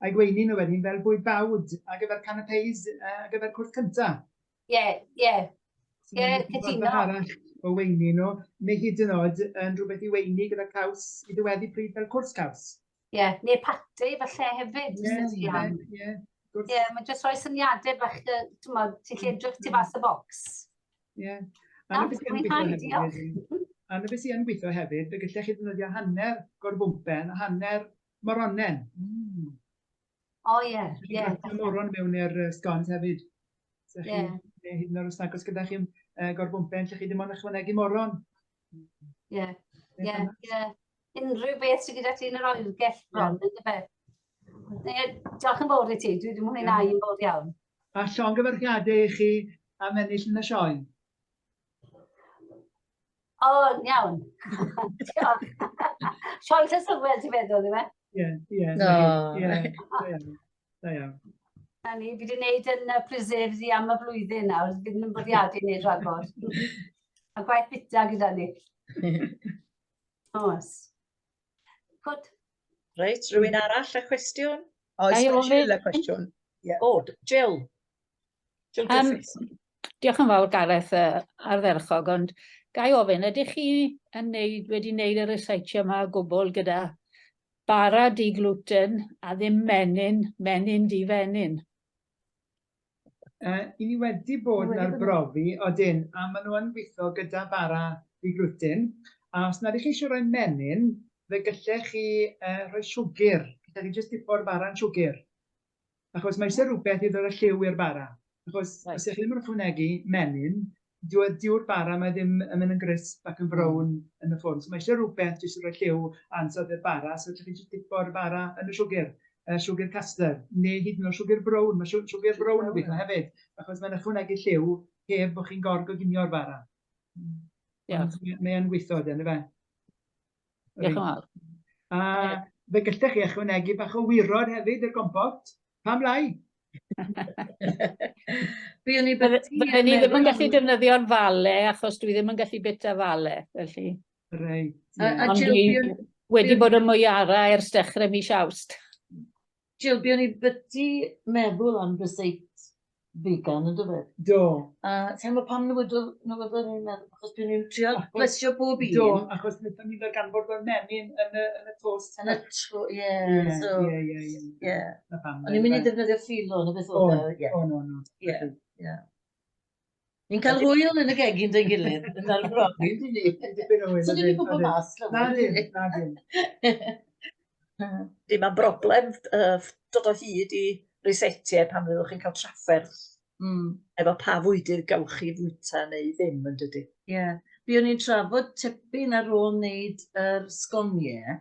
a'i gweini nhw wedyn fel bwyd bawd ar gyfer canapés ar gyfer cwrs cynta. Ie, ie. Ie, cytuno. arall o weini nhw, neu hyd yn oed yn rhywbeth i weini gyda caws i ddiweddu pryd fel cwrs caws. Ie, yeah, neu pate falle hefyd. Ie, ie, ie. Ie, mae jyst rhoi syniadau bach, ti'n ti'n gallu edrych tu fas y bocs. Ie. A na beth sy'n gweithio hefyd. A na beth sy'n gweithio hefyd, fe gallech chi ddefnyddio hanner gorfwmpen a hanner moronen. O ie, ie. Mae moron mewn i'r scones hefyd. So chi, yeah. hyd yn oed os nag oes gyda chi gorfwmpen, lle chi ddim ond ychwanegu moron. Ie, ie, ie. Unrhyw beth sydd gyda ti yn yr oergell bron, yeah. yndyfe? Diolch yn fawr i ti, dwi wedi mwynhau yn fawr iawn. A llongyfarchiadau i chi am ennill yn y sioe. O, iawn. Diolch. Sioe Llansyfel, ti'n feddwl, ddim e? Ie, ie. No. Ie, da iawn. Da iawn. Na ni, fi wedi gwneud yn uh, preserves i am y flwyddyn nawr, fi ddim yn bwriadu wneud rhagor. A gwaith bita gyda ni. Oes. Good. Reit, rhywun arall â cwestiwn? Oes, Ga i ofyn? Jill a cwestiwn. O, Jill. Jill Um, Griffiths. Diolch yn fawr Gareth uh, ardderchog, ond ga i ofyn, ydych chi yn neud, wedi wneud y ryseitiau yma o gwbl gyda bara di-gluten a ddim menyn, menyn di-fenyn? I ni wedi bod yn arbrofi, odyn, a maen nhw yn gweithio gyda bara di-gluten. A os nad ydych chi eisiau rhoi menyn, fe gallech chi uh, rhoi siwgr. Gallech chi jyst dipo'r bara yn siwgr. Achos mae eisiau rhywbeth i ddod â lliw i'r bara. Achos Right. os ydych chi ddim yn ychwanegu menyn, dyw, dyw'r bara mae ddim yn mynd yn grisp ac yn frown yn y ffwrn. So mae eisiau rhywbeth jyst i roi lliw ansawdd i'r bara, so gallech chi jyst dipo'r bara yn y siwgr, siwgr custard, neu hyd yn oed siwgr brown. Mae siwgr brown yn gweithio hefyd, achos mae'n ychwanegu lliw heb bod chi'n gorgoginio'r bara. Diolch. Ond Mae yn gweithio, ydy, fe? Diolch yn fawr. A fe gallech chi ychwanegu bach o wirod hefyd i'r gompot. Pam lai? Buon ni byti... Fydden ni ddim yn gallu defnyddio'r fale, achos dwi ddim yn gallu bita fale, felly. Reit. A, a Ond Jill, dwi buon- wedi bod yn mwyara ers dechrau mis Awst. Jill, buon ni byti meddwl am ryseit vegan, yn dyfe? Do. A ti'n meddwl pam newyddodd newyddodd ni'n meddwl, achos buon ni'n trio plesio pob un. Do, achos wnaethon ni ddarganfod bod menyn yn y, yn y tost. Yn y tro, ie, so, Ie, ie, ie. ie. Na pam. O'n i'n mynd i ddefnyddio ffilo, na beth O, oedd e, ie. o, no, no. Ie, ie. Ni'n cael hwyl yn y gegin dy'n gilydd, yn arbrofi, yndyn ni? Dipyn o hwyl, So ni'n ydyn, gwybod ydyn. mas, Na dim, na dim. Dim am broblem dod o hyd i rysetiau pan fyddwch chi'n cael trafferth efo pa fwydydd gawch chi fwyta neu ddim, yn dydy? Ie. Yeah. Buon ni'n trafod tipyn ar ôl wneud yr sgoniau,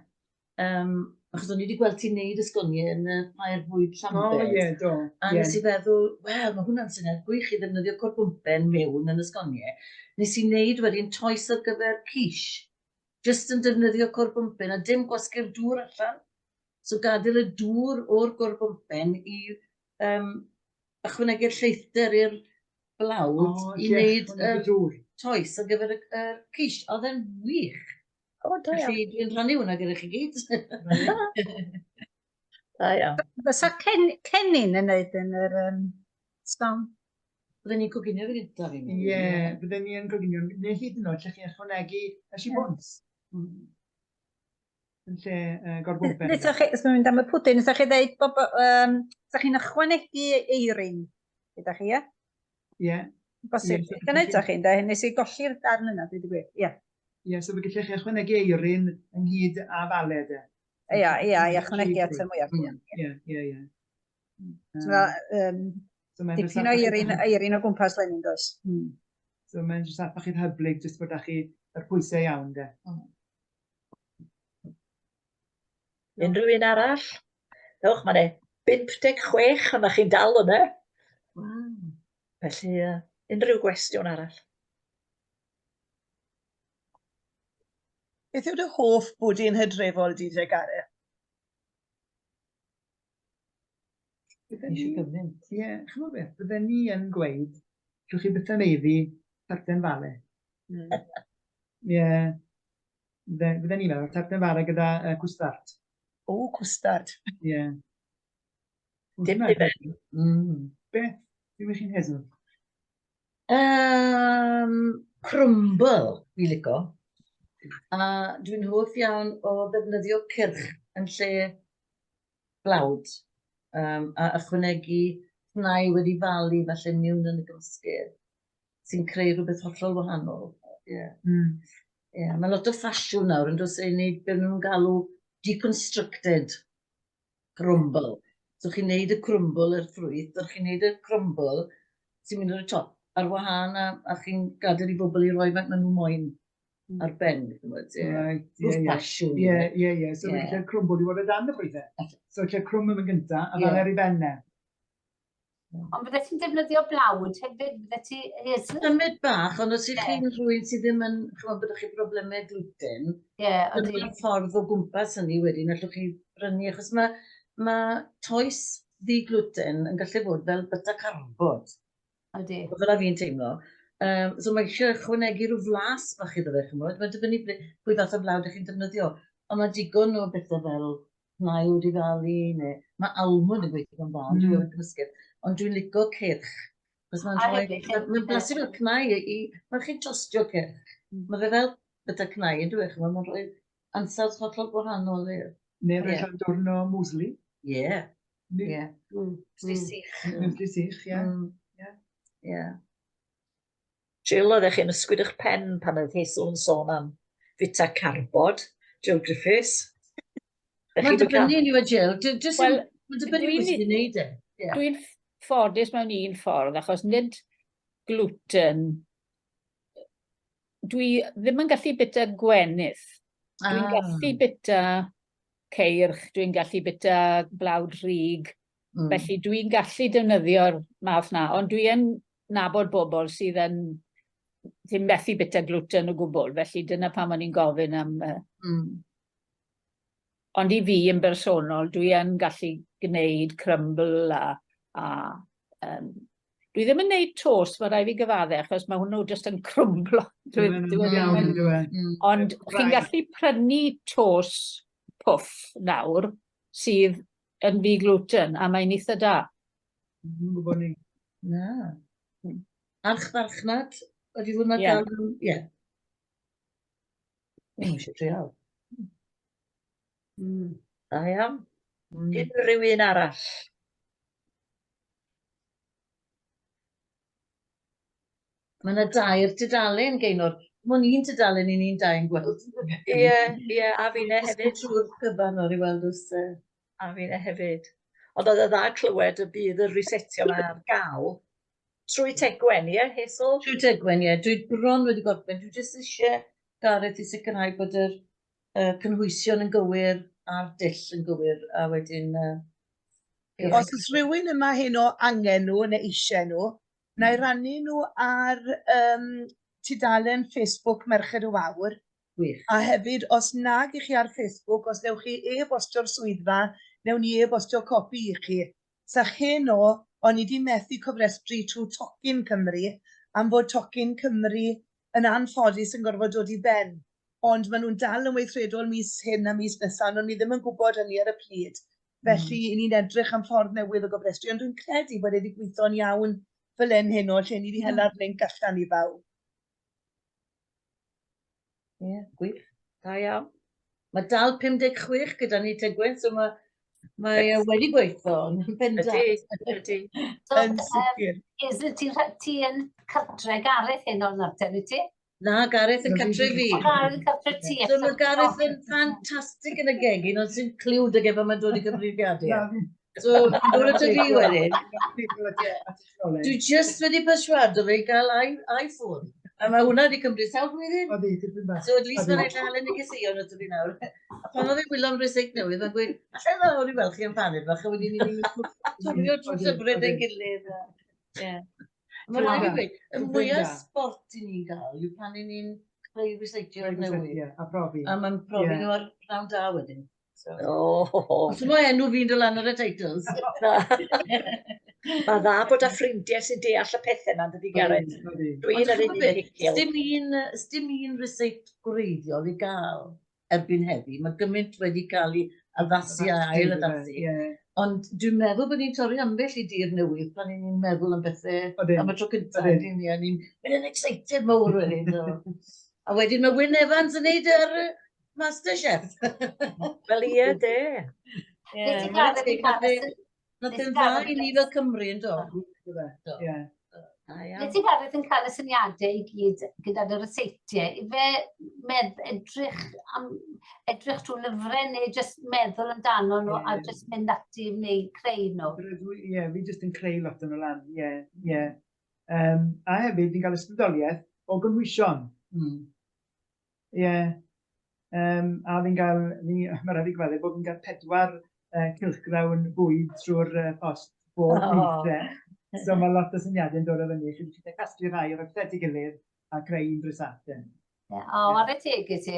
achos o'n i wedi gweld ti'n wneud y sgoniau yn y ffair fwyd Llambed. O ie, do. A nes i feddwl, wel, mae hwnna'n syniad gwych i ddefnyddio corbwmpen mewn yn y sgoniau. Nes i wneud wedyn toes ar gyfer quiche, jyst yn defnyddio corbwmpen a dim gwasgu'r dŵr allan. So gadael y dŵr o'r gorbwmpen i ychwanegu'r lleithder i'r blawd i wneud y toes ar gyfer y quiche. Oedd e'n wych. O, da iawn. Felly dwi'n rhannu hwnna gyda chi gyd. Da iawn. Fysa cennin yn neud yn yr sgon? Bydden ni'n coginio fe gyntaf fi'n meddwl. Ie, bydden ni yn coginio. Neu hyd yn oed, lle chi ychwanegu y shibwns. Yn lle gorbwmpen. Wnaethoch chi, os mae'n mynd am y pwdin, wnaethoch chi ddeud bod, bo chi'n ychwanegu eirin gyda chi, ie? Ie. Bosib. Dyna eto chi, ynde? Nes i golli'r darn yna, dweud y gwir. Ie. Ie, so fe gallech chi ychwanegu eirin ynghyd â fale, de? Ie, ie, i ychwanegu at y mwyar. Ie, ie, ie. So, dipyn o eirin o gwmpas Lenin, does? So mae'n jyst bach i'r hyblyg, jyst bod â chi yr pwysau iawn, de. Unrhyw un arall? Ewch, mae'n e 56 a mae chi'n dal yna. Wow. Felly, unrhyw gwestiwn arall? Beth yw dy hoff bwdin hydrefol di, de Gareth? Bydden ni, ie, ch'mod beth, bydden ni yn gweud, llwch chi byth yn eiddi tarten fale. Ie, bydden ni'n meddwl tarten fale gyda cwstard. O, cwstard. Ie. Dim hufen. Beth yw chi'n Hazel? Crumble, fi lico. A dwi'n hoff iawn o ddefnyddio cyrch yn lle blawd, a ychwanegu cnau wedi falu falle mewn yn y gymysgedd, sy'n creu rhywbeth hollol wahanol. Ie. Ie, mae lot o ffasiwn nawr yn does e, i wneud be nhw'n galw deconstructed crumble. So chi'n neud y crumble yr ffrwyth, a chi'n neud y crumble sy'n mynd ar y top ar wahân a chi'n gadael i bobl i roi faint maen nhw moyn ar ben, ch'mod, ie. Right, ie, Rhywbeth ie. ffasiwn, Ie, ie. ie, ie. So mae'n gallu'r crumble i fod o dan y ffrwythau. So lle'r crwm yn mynd gynta, a fel ar ei ben e. Ond bydde ti'n defnyddio blawd hefyd, bydde ti... Hazel? Symud bach, ond os ych chi'n rhywun sydd ddim yn, ch'mod, byddwch chi broblemau gluten, Ie, ydi. dyma'r ffordd o gwmpas hynny wedyn, allwch chi brynu, achos mae toes ddi-gluten yn gallu fod fel byta carbod. Ydi. Fel a fi'n teimlo. So mae eisiau ychwanegu rhyw flas bach iddo fe, ch'mod, mae'n dibynnu pwy fath o flawd ych chi'n defnyddio. Ond mae digon o bethau fel cnau wedi falu, neu mae almond yn gweithio'n dda, ond dwi'n cymysgedd. Ond dwi'n licio ceirch. Achos mae'n A rhoi, hefyd, mae'n blasu fel cnau i, mae'n chi'n tostio ceirch. Mae fe fel byta cnau yn dweud, ch'mod, mae'n rhoi ansawdd hollol gwahanol i'r Neu rhoi llawn dwrn o muesli. Ie. Ie. Muesli sych. Muesli sych, ie. Ie. Ie. Jill, oeddech chi'n ysgwyd eich pen pan oedd Hazel yn sôn am fita carbod, Jill Griffiths. Dach Mae'n chi 'di cael- dibynnu yn yw e, Jill. Jyst yn- Wel, mae'n dibynnu pwy sydd wedi wneud e. Ie. Dwi'n ffodus mewn un ffordd, achos nid gluten. Dwi ddim yn gallu bita gwenith. Dwi'n gallu bita ceirch, dwi'n gallu bita blawd rhug. Felly dwi'n gallu defnyddio'r math na, ond dwi yn nabod bobl sydd yn sy'n methu bita gluten o gwbl, felly dyna pam o'n i'n gofyn am... Ond i fi yn bersonol, dwi yn gallu gwneud crumble a A um, dwi ddim yn neud toast, mae rhaid fi gyfadde, achos mae hwnnw jyst yn crwmblo. Dwi, dwi ddim yn... Ond chi'n gallu prynu toast puff nawr sydd yn ddi-gluten, a mae'n eitha da. Dwi'n gwybod ni. Na. Archfarchnad, ydy hwnna Ie. gael? Ie. Dwi'n eisiau trial. Da iawn. Unrhyw un arall? Mae yna dair tudalen, Gaynor. Mae'n un tudalen i ni'n dau'n gweld. Ie, ie, a finne hefyd. Trwy'r cyfan o'r i weld os... A finne hefyd. Ond oedd y dda clywed y bydd y resetio yma ar gael trwy Tegwen, ie, Hazel? Trwy Tegwen, ie. Dwi bron wedi gorffen. Dwi jyst eisiau Gareth i sicrhau bod yr cynhwysion yn gywir a'r dull yn gywir, a wedyn... Os oes rhywun yma heno angen nhw neu eisiau nhw, na i rannu nhw ar um, tudalen Facebook Merched y Wawr. Gwych. A hefyd, os nag i chi ar Facebook, os newch chi e-bostio'r swyddfa, newn ni e-bostio copi i chi. Sa heno, o'n i 'di methu cofrestru trwy Tocyn Cymru, am fod Tocyn Cymru yn anffodus yn gorfod dod i ben. Ond maen nhw'n dal yn weithredol mis hyn a mis nesaf, ond o'n i ddim yn gwybod hynny ar y pryd. Felly, mm. ni'n edrych am ffordd newydd o gofrestru, ond dwi'n credu bod e wedi gweithio'n iawn fel hyn heno, lle ni wedi hela'r link allan i bawb. Ie, yeah, gwych. Da iawn. Mae dal 56 gyda ni Tegwen, so mae, mae e wedi gweithio yn bendant. Ydy, ydy. So, Yn sicr. Is ti, ti yn cartre Gareth hyn o'r natur, wyt ti? Na, Gareth yn cartre fi. Gareth yn cartre ti. So mae Gareth yn ffantastig yn y gegin, ond sy'n cliw dy gefn mae'n dod i gyfrifiadur. So, dwi'n dod at y fi wedyn. Dwi just wedi perswado fe i gael iPhone. A mae hwnna wedi cymryd sawl blwyddyn. So at least mae'n rhaid cael y negeseuon wrtho fi nawr. A pan oedd e'n wylo am ryseit newydd, mae'n gweud, allai ddod i weld chi am paned fach, a wedyn ni'n twrio drwy llyfrau ein gilydd. Ie. Mae'n rhaid i gweud, y mwyaf sport i ni'n gael yw pan i ni'n creu ryseitiau newydd. Ie, a profi. A mae'n profi nhw ar pnawn da wedyn. So. Oh. Os mae enw fi'n dod lan ar y teitls. Mae dda bod â ffrindiau sy'n deall y pethau yma, dydy Gareth? Dwi'n yr un un Sdim un ryseit gwreiddiol i gael erbyn heddi. Mae gymaint wedi cael ei addasu a ail addasu. Ond dwi'n meddwl bod ni'n torri ambell i dir newydd pan ni'n meddwl am bethau am y tro cyntaf. Ydyn ni, a ni'n mynd yn excited mawr wedyn. A wedyn mae Wyn Evans yn neud yr Masterchef. Wel ie, de. Ie, Nath e'n dda i ni fel Cymru yn do? Ie. Le ti'n Gareth yn cael y syniadau i gyd gyda dy ryseitiau? Ife medd, edrych, am, edrych trwy lyfrau neu jyst meddwl amdano nhw yeah. a jyst mynd ati neu creu nhw? Ie, yeah, fi jyst yn creu lot o'n nhw lan, ie, yeah, ie. Yeah. Um, a hefyd, fi'n cael ysbrydoliaeth o gynhwysion. Ie. Um, a fi'n cael, fi, mae rhaid i gyfadde bod fi'n cael pedwar cylchgrawn bwyd trwy'r post bob oh. mis. So mae lot o syniadau yn dod o fyny. Chi'n gallu casglu rhai o'r pethau at ei gilydd a creu un drysat. O, oh, ware teg i ti.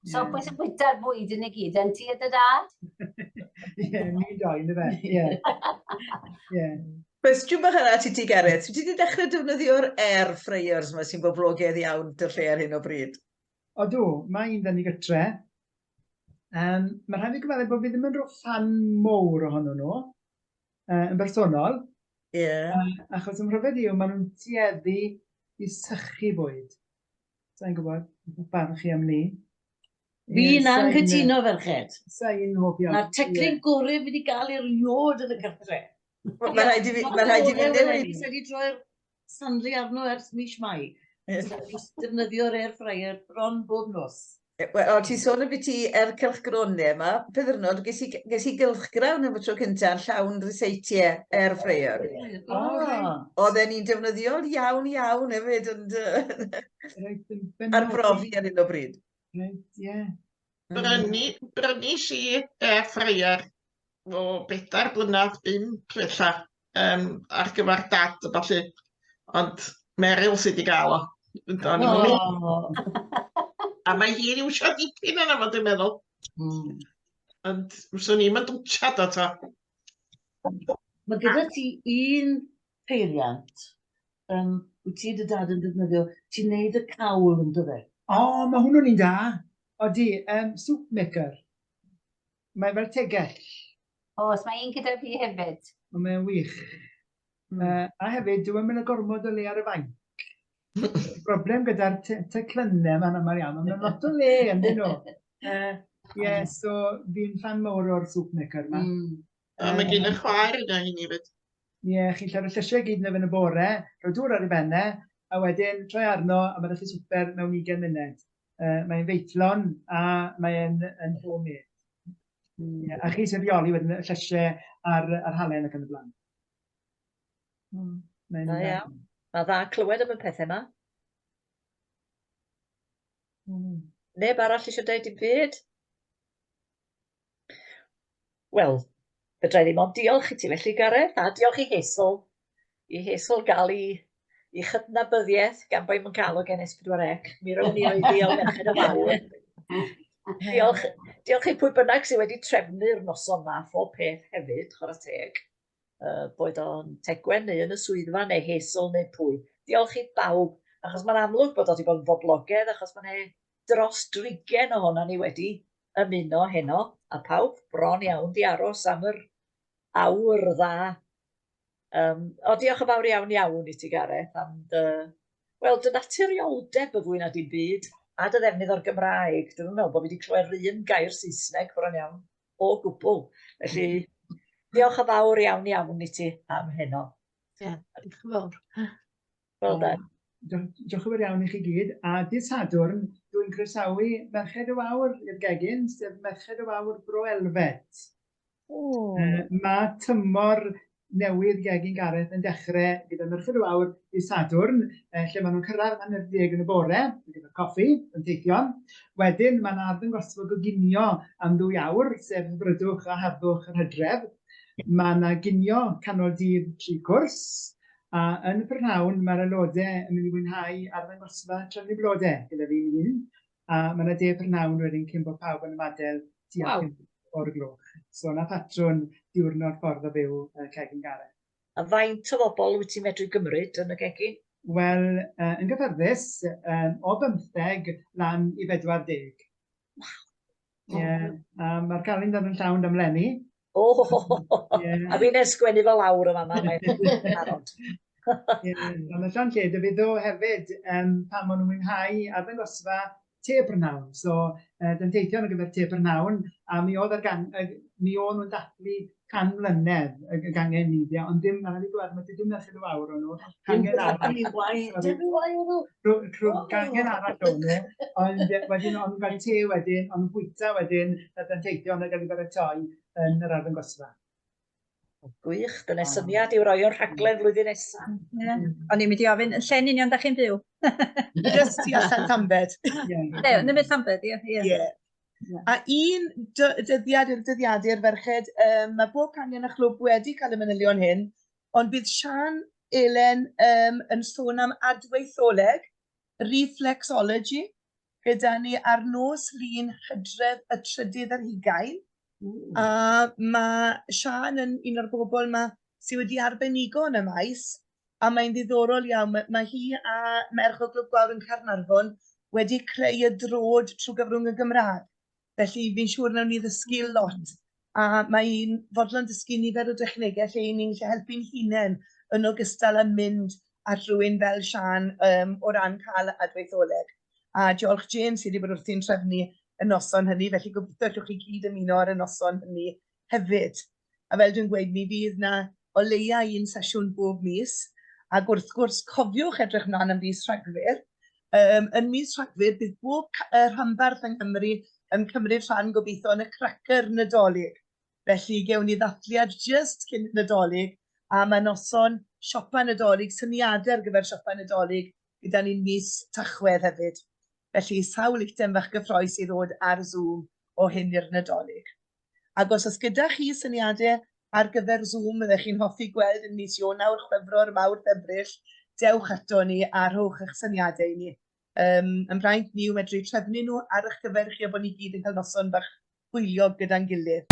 So, pwy sy'n bwyta'r bwyd yn y gyd? Yn ti a dy dad? Ie, ni'n doi, ynddo fe. Ie. Ie. Cwestiwn bach arall i ti, Gareth. Wyt ti wedi dechrau defnyddio'r air fryers yma sy'n boblogaidd iawn dy lle ar hyn o bryd? Odw, mae un 'da ni gytre. Um, mae rhaid i gyfaddef bod fi ddim yn rhyw ffan mowr ohonyn nhw, yn bersonol. Ie. Yeah. Achos ym mhrofiad i yw, maen nhw'n tueddu i sychu bwyd. Sa i'n gwybod, beth barn chi am 'ny? Fi'n anghytuno, ferched. Sa i'n hoff iawn. Na'r teclyn gorau fi wedi cael erioed yn y cartre. Mae rhaid i fi, mae rhaid i fi newid. Sa wedi troi'r sanli arno ers mis Mai. Defnyddio'r air fryer bron bob nos. Wel, o, ti'n sôn ambiti yr cylchgronau yma. Pa ddiwrnod, ges i, ges i gylchgrawn am y tro cyntaf yn llawn ryseitiau air fryer. O, Oedden ni'n defnyddiol iawn iawn hefyd, ond arbrofi ar hyn o bryd. Reit, ie. Brynu, brynu si air fryer o bedair blynedd, bump ella, um, ar gyfer dad a ballu. Ond Meryl sydd wedi gael o. O'n i'n Oh. A mae hi'n iwsio dipyn yna fo, dwi'n meddwl. Ond swn i'm yn dwtsiad o to. Mae gyda ti un peiriant, um, wyt ti dy dad yn defnyddio, ti'n neud y cawl yn dyfe? O, mae hwnnw'n un da. Odi, um, soup maker. Mae fel tegell. Oes, mae un gyda fi hefyd. Ond mae'n wych. Uh, a hefyd, dyw e'n mynd gormod o le ar y fainc. Broblem gyda'r teclynnau yma'n aml iawn, ond mae'n lot o le ynddyn nhw. Ie, yeah, so fi'n fan mawr o'r soup maker yma. A mae gen y chwaer yna i ni fyd. Ie, yeah, chi'n llar'r llysiau gyd yna yn y bore, rhoi dŵr ar ei benne, a wedyn troi arno a mae chi swper mewn 20 munud. Uh, mae'n feithlon a mae'n yn homemade. Yeah, a chi sy'n rheoli wedyn y llysiau a'r, ar halen ac yn y blaen. Mae'n da iawn. Mae dda clywed am y pethau yma. Neb arall eisiau dweud dim byd? Wel, fedra i ddim ond diolch i ti felly, Gareth, a diolch i Hazel. I Hazel gael i, i chydnabyddiaeth gan bod i'n cael o gen S4C. Mi rown ni o'i ddiol Merched y Wawr. Diolch, diolch i pwy bynnag sydd wedi trefnu'r noson ma, phob peth hefyd, chwarae teg. Uh, boed o'n Tegwen neu yn y swyddfa neu Hazel neu pwy. Diolch i bawb, achos mae'n amlwg bod o wedi bod yn boblogaidd, achos mae'n dros drigen ohono ni wedi ymuno heno, a pawb bron iawn di aros am yr awr dda. Um, o, diolch yn fawr iawn iawn i ti, Gareth, am dy, wel, dy naturioldeb y fwy na dim byd, a dy ddefnydd o'r Gymraeg. Dwi'n meddwl bod fi wedi clywed yr un gair Saesneg bron iawn o gwbl. Felly, diolch yn fawr iawn iawn i ti am heno. Ie, yeah, diolch yn fawr. Well done. Diolch yn fawr iawn i chi gyd. A dydd Sadwrn, dwi'n croesawu Merched y Wawr i'r gegin, sef Merched y Wawr Bro Elfed. Oh. Mae tymor newydd Gegin Gareth yn dechrau gyda Merched y Wawr dydd Sadwrn, lle maen nhw'n cyrraedd am hanner deg yn y bore, ar gyfer coffi, yn teithio. Wedyn, mae yna arddangosfa goginio am ddwy awr, sef hyfrydwch a harddwch yr hydref. Mae yna ginio canol dydd tri cwrs, A yn y prynhawn, mae'r aelodau yn mynd i fwynhau arddangosfa trefnu blodau gyda fi'n hun. A mae yna de prynhawn wedyn cyn bod pawb yn ymadael tua Waw. 5 o'r gloch. So 'na patrwn diwrnod ffordd o fyw uh, Cegin Gareth. A faint o bobl wyt ti'n medru gymryd yn y gegin? Wel, uh, yn gyffyrddus, um, o bymtheg lan i 40. Waw. Ie, yeah, a mae'r calendar yn llawn am leni. O, yeah. A fi'n ysgwennu fel lawr yma, mae'n barod. Ie, a mae llawn lle, dy ddo hefyd, um, pan maen nhw'n mwynhau arddangosfa te prynhawn. So, uh, dyn teithio ar gyfer te prynhawn, a mi oedd ar gan, uh, mi o'n nhw'n dathlu 100 mlynedd y y gangen media, ond dim, mae'n rhaid i gweld, mae dim Merched y Wawr o'n nhw, cangen arall. Dim i wai o'n nhw? Rhyw gangen arall o'n nhw, ond wedyn o'n nhw'n cael te wedyn, o'n nhw'n bwyta wedyn, y danteithion yn cael ei baratoi yn yr arddangosfa. Gwych, dyna syniad i'w roi o'n rhaglen flwyddyn nesaf. Yeah. O'n i'n mynd i ofyn, yn lle'n union da chi'n byw? Just tu allan Llambed. Ie, yn ymyl Llambed, ie. Ie. A un dyddiad i'r dyddiadur, ferched, um, mae bob cangen a chlwb wedi cael y manylion hyn, ond bydd Sian Elen um, yn sôn am adweitholeg, reflexology, gyda ni ar nos Lun Hydref y trydydd ar hugain. A mae Sian yn un o'r bobl yma sydd wedi arbenigo yn y maes, a mae'n ddiddorol iawn. Mae, mae hi a merch o Glwb Gwawr yn Caernarfon wedi creu y drod trwy gyfrwng y Gymraeg. Felly fi'n siŵr nawn ni ddysgu lot. A mae hi'n fodlon dysgu nifer o dechnegau lle ni'n gallu helpu'n hunain yn ogystal â mynd at rhywun fel Siân um, o ran cael adweitholeg. A diolch Jane sydd wedi bod wrthi'n trefnu y noson hynny, felly gobeithio allwch chi gyd ymuno ar y noson hynny hefyd. A fel dwi'n gweud, mi fydd 'na o leia un sesiwn bob mis, ac wrth gwrs cofiwch edrych mlaen am fis Rhagfyr. Um, yn mis Rhagfyr bydd bob rhanbarth yng Nghymru yn cymryd rhan gobeithio yn y cracer Nadolig. Felly gewn ni ddathliad jyst cyn Nadolig a mae noson siopa Nadolig, syniadau ar gyfer siopa Nadolig gyda ni'n mis Tachwedd hefyd. Felly sawl eitem fach gyffroes i ddod ar Zoom o hyn i'r Nadolig. Ac os oes gyda chi syniadau ar gyfer Zoom fyddech chi'n hoffi gweld yn mis Ionawr, Chwefror, Mawrth, Ebrill, dewch ato ni a rhowch eich syniadau i ni. Um, yn fraint ni yw medru trefnu nhw ar eich cyfer chi a bod ni gyd yn cael noson bach hwyliog gyda'n gilydd.